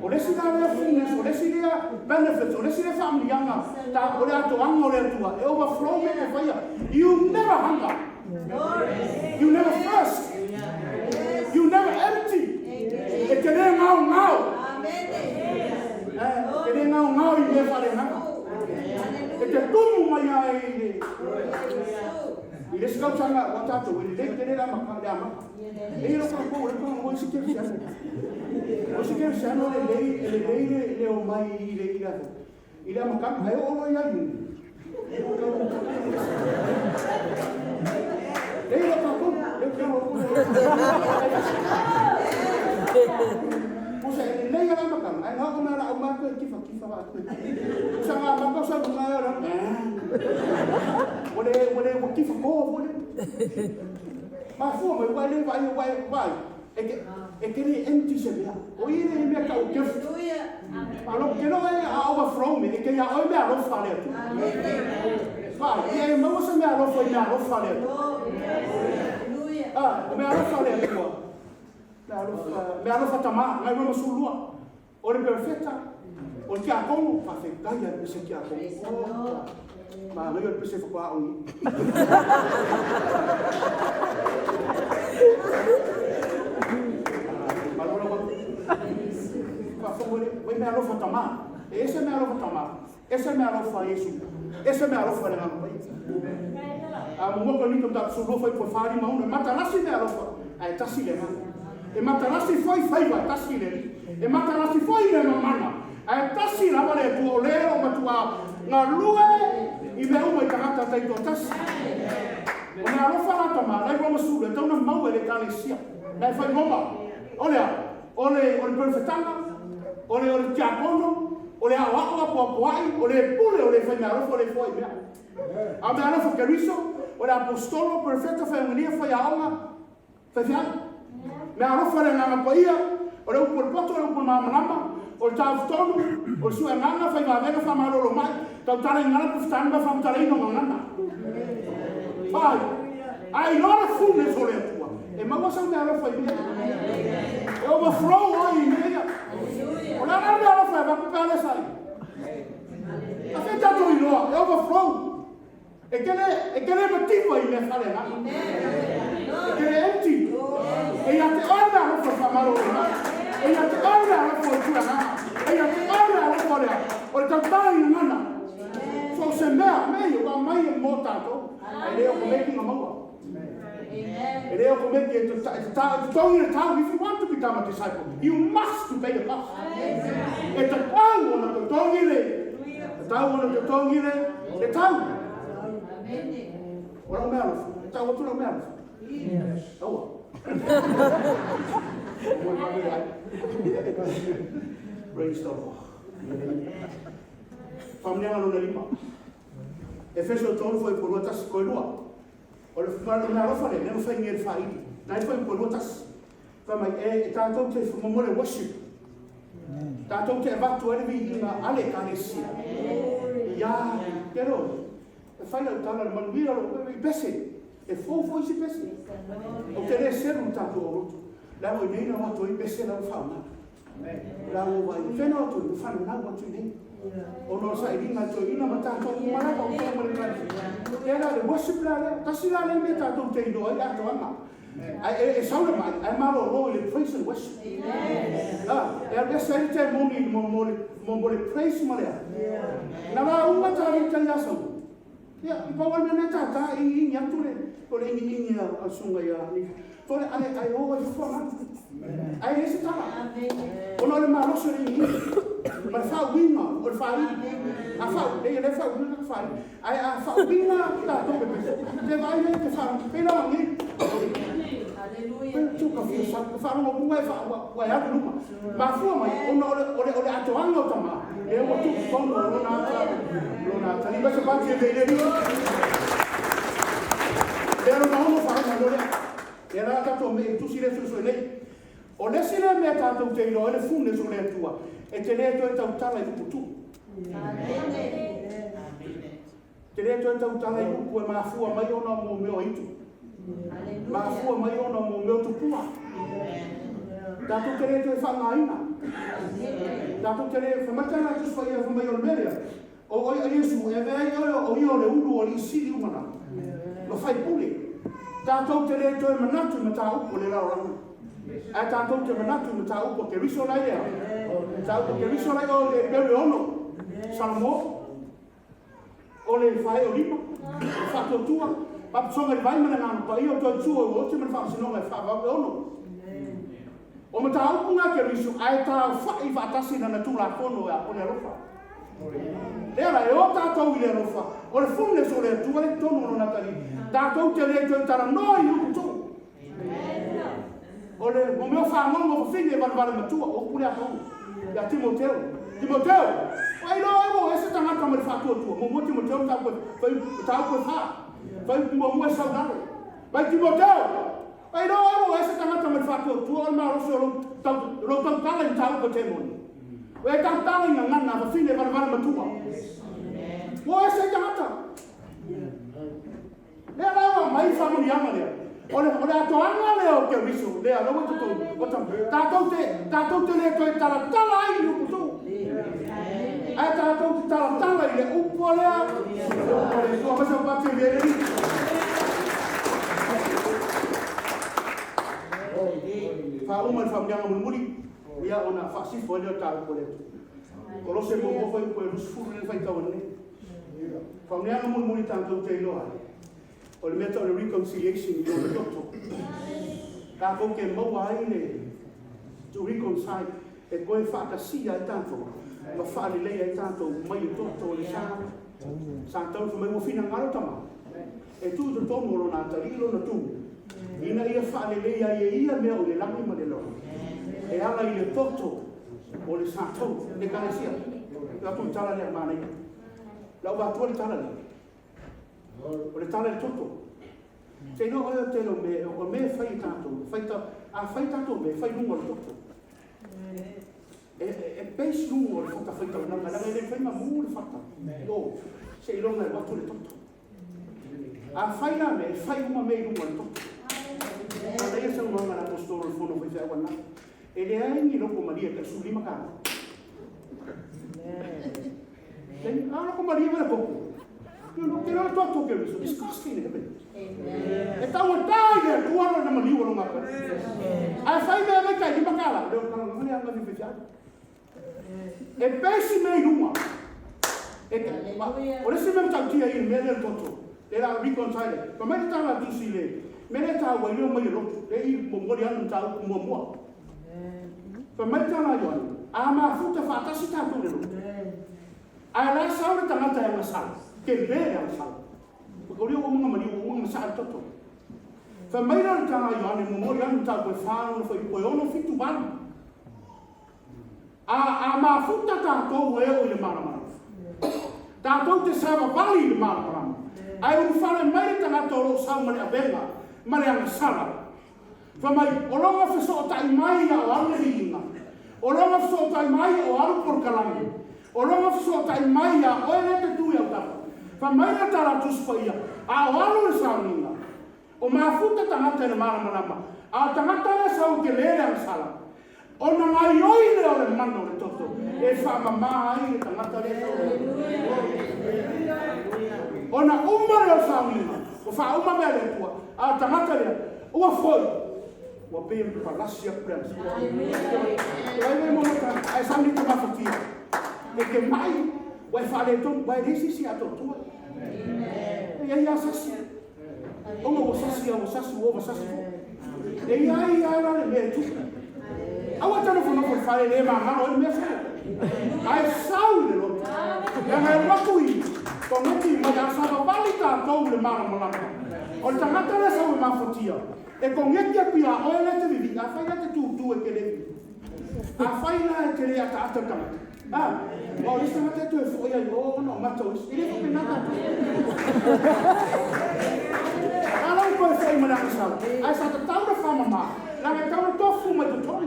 O le isi la lea fullness, o le isi lea benefits, o le isi lea faamanuiaga, ta, o le atoaga o le Atua, e overflow mea e te faia. You never hunger. You never thirst. You never empty. E te le ngaongao. E te le ngaongao i mea faaleagaga. E te tumu mai ai i le I le isi tausaga ua tatou e lelei tele le amata, le amata. E i ai lou tatou le tulaga o isi kerisiano. O isi kerisiano e lelei, e lelei le, le omai i le, i le, i le amataga, ae oo loa ia Iuni. E i ai lou tatou, le tulaga o Pusa e lelei le amataga, ae na oo mai la au matou e tifatifa vaatu. Pusa na amata o sa luna e o Ua le, ua le, ua tifa toa foi le. Mafua mai, ua e le vaai, ua e vaai, e te, e te le empty se mea. O i le mea tau gift. Malo, ke loa e a overflow me, e te ia oe mea alofa a le Atua. Vaai, ia e maua se mea alofa i mea alofa a le Atua. Ah, o mea alofa a le Atua. Mea alofa, mea alofa tama, ngai rua ma sulu lua. O le perofeta, o le tiakono, faafetai lava i le pese tiakono. Oh, manaia le pese faatoa aogi. Malo lava. Faafofoga le, vai mea alofa tama. E ese mea alofa tama, ese mea alofa Iesu, ese mea alofa le Agaga Paia. A muamua koe nito ta sulua fai po whāri mauna, matalasi mea alofa, ae tasi le agaga. E matalasi foi faiva, tasi le alii. E matalasi foi mea mamana, ae tasi lava le Atua o le o matuā galue i mea uma i tagata taitoatasi. O mea alofa la tama, lai rua ma sulu, e tau na maua e le Ekalesia. Na e fai ngoma, o le a? O le, o le perofetaga, o le, o le tiakono, o le aoao apoapoai, o le pule, o le fai mea alofa, o le foai mea. A o mea alofa Keriso, o le apositolo, perofeta, faiagonia, faiaoga, faifeau. Mea alofa le Agaga Paia, o le upu o le poto, o le upu o le malamalama, o le taofotonu, o le sue agaga, fai vavega, faamalolo mai, tautala i gala, pufutani ma faamatalaina o gagana. Ai, ai loa le fullness o le Atua, e maua sau mea alofa i mea. E overflow oe i mea ia. O le a la le mea alofa e avatu pe a le sa i? A fea tatou iloa, e overflow. E te le, e te le mativa i mea faaleagaga. E te le empty. E ia te oe le alofa o le faamaloloina. E ia te oe le alofa o le tulaga. E ia te oe le alofa o le, o le tautala i gagana. So o se mea, mea ia ua aumai e mo tatou. Ae le o komeki na maua. E le o komeki e totogi le tau. If you want to become a disciple, you must to pay the cost. E tatau ona totogi le, tatau ona totogi le, le tau. O lau mea alofa, e tau atu lau mea alofa. Aua. Praise the Lord. Faamanuiaga lona lima. Efeso 3 foi po 21 koe lua. O le mea alofa lea, lea na fai nei e le faaili. Na e foi po 21. Fai mai, e, e tātou te mo le worship. Tātou te avatu ai le viiga a le Ekalesia. Ia, te ro, e whai lau tala le manuia lo, i pese. E fou foi si pese. O te le selu tātou o roto. La o nei na watu i pese lau whaunga. La o vai, whenua atu, o whanau atu nei. Ona o le sailiga a le toeaina ma tatou uma lava o tau ma le Ekalesia. Lea la le worship la lea, tasi la lea mea tatou te iloa ai le atoaga. Ae e sau le mai, ae malolo i le praise and worship. A, e alu ese ai le temoni mo, mo, le, mo, mo le praise ma le a. Na lauga Tavita ia Saulu. Ia, i pau lava le mea lena e tātā e ingiingi atu le, o le ingiingi a, a le susuga ia Nifa. Tole, ae, ae o ai fua lalo. Ae leai se tala. Ona o le malosi o le ingiingi. Ma le faauiga o le faaii. A faau, e le faauiga le faaii. Ae a faauiga atu tatou pepeso, te vaai lea te faalogo, pei la nei. Aleluia. Tu ka fia sau, ka faalogo bunga e faa ua e alu i luma. Mafua mai, ona o le, o le, o le atoaga o tama, lea ua tuu totonu o lona ata, lona atalii. Vai se pati e le i le alii. Lea lona ono faauma loa lea. Lea la tatou me i tusi lea suesue nei. O le isi lea mea tatou te iloa ai le fullness o le Atua, e te le toe tautala i upu tuu. E te le toe tautala i upu e mafua mai ona o mea o itu. Mafua mai ona o mea o tupua. Tatou te le toe faaaogaina. Tatou te le, fai mai tala a Tusi Paia fai mai o le mea lea, o oe a Iesu, e avea ai oe o ia o le ulu o alii sili uma na, ma faipule. Tatou te le toe manatu i mataupu o le lalolagi, ae tatou te manatu i mataupu a Keriso la i le ao. Mataupu a Keriso la i o le Hebeu e ono, Salamo, o le faeolima, o le faatuatua, papasoga i le vai ma le Agaga Paia o toe tua ua oti ma le faamasinoga e faavau e ono. O mataupu na Keriso, ae taofai faatasi i lana Tulafono e o le alofa. Lea la, e o tatou i le alofa, o le fullness o le Atua lea i totonu o Lona atalii. Tatou te le toe talanoa i upu tuu. O le mo mea o fagogo fafine e valevale matua, o upu lea a Paulo ia Timoteo. Timoteo, ua e iloa ea ua ese tagata ma le faatuatua? Muamua Timoteo mataupu e fai, mataupu e fa. Fai muamua e sau i lalo. Mai Timoteo, ua e iloa ea ua ese tagata ma le faatuatua o le malosi o lou tau, lou tautala i mataupu e temoni? Ua e tautala i gagana a fafine e valevale matua. Ua ese tagata. Lea la ua aumai le faamanuiaga lea, o le, o le atoaga lea o Keriso, lea la ua i totonu, ua tau, tatou te, tatou te le toe talatala ai i upu tuu, ae tatou te talatala i le upu a lea, le upu a le Atua. Aemaise o Pati o le Alii. Faauma le faamanuiaga mulimuli, ia ona faasifo ai lea o le taupu a le Atua. Kolose muamua fuaiupu e 20 lea na faitau ane. Faamanuiaga mulimuli tatou te iloa ai, o le mea tau o le reconciliation i lona toto. Tatou te maua ai le to reconcile, e toe faatasia ai tatou ma faaleleia ai tatou mai le toto o le sa. Sa tau fai mai ua finagalo tama e tuu i totonu o lona atalii lona tu ina ia faaleleia ai e ia mea o le lagi ma le lalolagi e ala i le toto o le sa tau le ekalesia. Atu le tala lea manaia. Lau vatua le tala lea. O le tala i le toto. Te iloa oe o tele o mea, o mea e fai e tatou, fai ta, a fai tatou mea, e fai luga o le toto. E, e, e base luga o le fata faitaunaga, leaga e le mafai ona mu le fata. O, seiloga e alu atu le toto. A fai la mea, e fai uma mea i luga o le toto. Manaia saunoaga a le Aposetolo i le fono faifeau ananafi. E leai ni loko malie e tai 15 tala. Leai, a loko malie ma le koko. Ke loa le toto ke riso. Disgusting le heaven. E taugata i le Atua lona maliu o lona atalii. Ae fai mea mai tai lima tala, leo tala le aga fi fi E pesi mea i luga. E, o le isi mea matautia i le mea lea le toto. Le la reconcile. Fa mai le tala a tusi le mea lea taua i leo mai le lotu. Le i momoli anu mataupu muamua. Fai mai le tala a Ioane, A mafuta faatasi tatou i le lotu, ae la sau le tagata e agasala, tele le agasala. Ua ua uma ona maliu, ua uma ona masaa le toto. Fai mai la le tala a Ioane, momoli anu mataupu e fa lona fuaiupu e ono fitu valu. A, a mafuta tatou ua e oo i le malamalama. Tatou te savavali i le malamalama. Ae ulufale mai le tagata o lo o sau ma le avega ma le agasala. Fai mai, o lona fesootai mai a o alu le viiga, o lona fesootai mai o alu polokalame, o lona fesootai mai a oe lea te tu i autafa. Fai mai le tala a Tusi Paia, a o alu le sauniga, o mafuta tagata i le malamalama, a o tagata lea sau tele le agasala, ona gaioi lea o le mana o le toto e faamama ai le tagata lea sau Ona uma lea o le sauniga, ua faauma mea a le Atua, a o le tagata lea, ua foi, ua pei e palasi atu le agasala. Te vaai mai mo mata, ae sauni te mafatia. E te mai, ua e faaletonu, ua e leai se isi atoatoa. E i ai lava sasi. Ona ua sasi a ua sasi ua ova sasi foi. E i ai lava la le mea e tupu. Aua e te nofonofo i le fale le magalo ai le mea solo. Ae sau i le loto. Leaga e alu atu i koneti mai a savavali tatou i le malamalama. O le tagata lea e sau e mafatia, e koneti atu ia oe lea e te vivii, afai la e te tutu e te le vivii. Afai la e te le ataata le tagata, a, aua o le isi tagata e toe foi ai o ona o mata o isi. E le faapena tatou. A la ua toe foi ma le agasala, ae sa tatau ona faamama, leaga e tatau ona tofu mai totonu.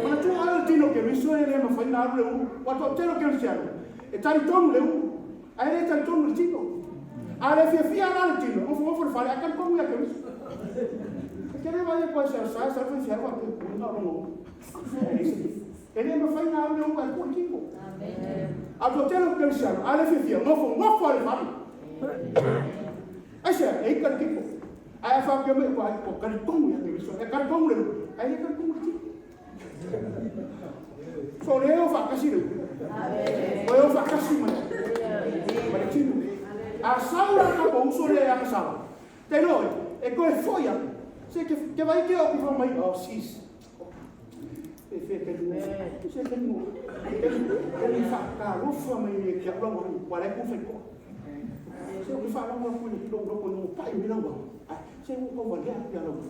Manatua oe o le tino o Keriso e le mafai ona alu le ulu, ua toatele o Kerisiano e talitonu i le ulu, ae le talitonu i le tino. A le fiafia la le tino, nofonofo i le fale ae talitonu ia Keriso. E te le vaai atu ai saosae sau le faifeau faapea, ui na o lona ulu. E le mafai ona alu le ulu ae tuu le tino. A o le toatele o Kerisiano, a le fiafia, nofonofo lava i le fale. Aisea? E ika le tino. Ae a faapea mai, ua ua talitonu ia Keriso, e talitonu le ulu, ae le talitonu le tino. So o lea e o faatasi le ulu, o e o faatasi ma ma le tino. A sau la le tatou uso lea e agasala, te iloa oi, e toe foi atu, se ke ke vai ke o ku fa mai, oh sis, e fe ke lu, se ke lu, ke lu, ke lu whaakalofa mai nei ki au lau ahu, wa le ku whai koa. Se o ke whaalago atu i le lou loko ina ua pai mai lau ahu, ae se ua tau valea atu ia lau ahu.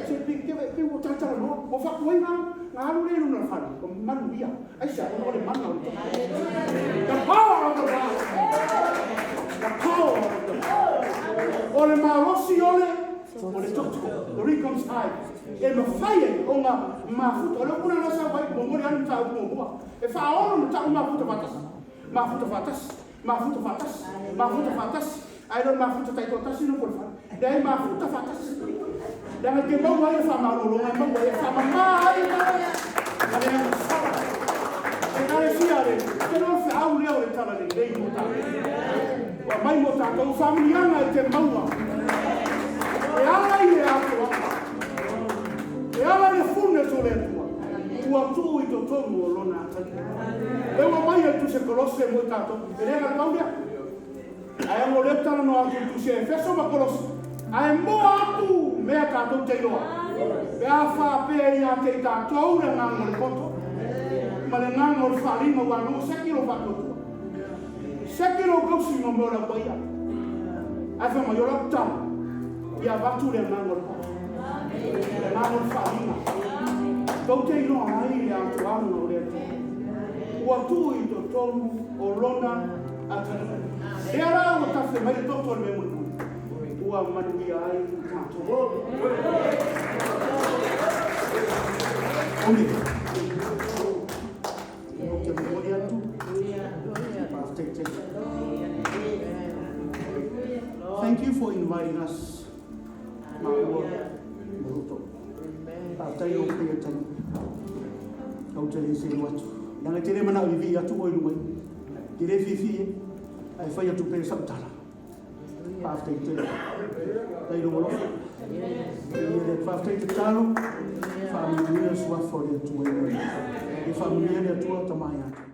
Se pe ke pe ua talatalanoa, ua faapuai na na alu lea i luna o le fale, ua manuia. Aisea? Ona o le mana o le Toto. The power of the blood. The power of the blood. O le malosi o le o le toto. The reconcile. E mafai ai ona mafuta. O le upu lena na sau ai, momoli atu le mataupu muamua. E faaolo na tau mafuta faatasi. Mafuta faatasi, mafuta faatasi, mafuta faatasi, ae le o le mafuta taitoatasi no po le fale. Leai, mafuta faatasi. Leaga e te maua ai le faamalologa, e maua ai, e faamama ai ma le agasala. Ekalesia le, te loa le feau lea o le Talalelei mo tatou. Ua aumai mo tatou, o faamanuiaga e te maua e ala i le atoaga, e ala i le fullness o le Atua, ua tuu i totonu o Lona atalii. Lea ua aumai e le Tusi a Kolose mo i tatou, e le gata pau lea. Ae ona o lea ou te talanoa atu i le Tusi a Efeso ma Kolose, ae moa atu mea tatou te iloa, pe a faapea ia te i tatou le agaga o le poto ma le agaga o le faaaliga ua noho seki lou faatuatua, seki lou tausi ma mea o le au paia. Ae fai mai, o lau tala, ia avatu le agaga o le poto, le agaga o le faaaliga, tou te iloa ai le atoaga o le Atua, ua tuu i totonu o Lona atalii. Lea la ua tafe mai le toto o le mea mulimuli, ua manuia ai tatou. Umi. Ou te momoli atu, faafetai tele. Thank you for inviting us. Maua ma Ruto. Faafetai i lou paia taimi. Ou te le selu atu. Leaga e te le manao i vii atu oe i luga i. Te le fifi e, ae fai atu pea sau tala. Faafetai tele. Faafetai i lou alofa. Faafetai tatalo. Faamanuia le suafa o le Atua i oe. Ia faamanuia le Atua tama ia te.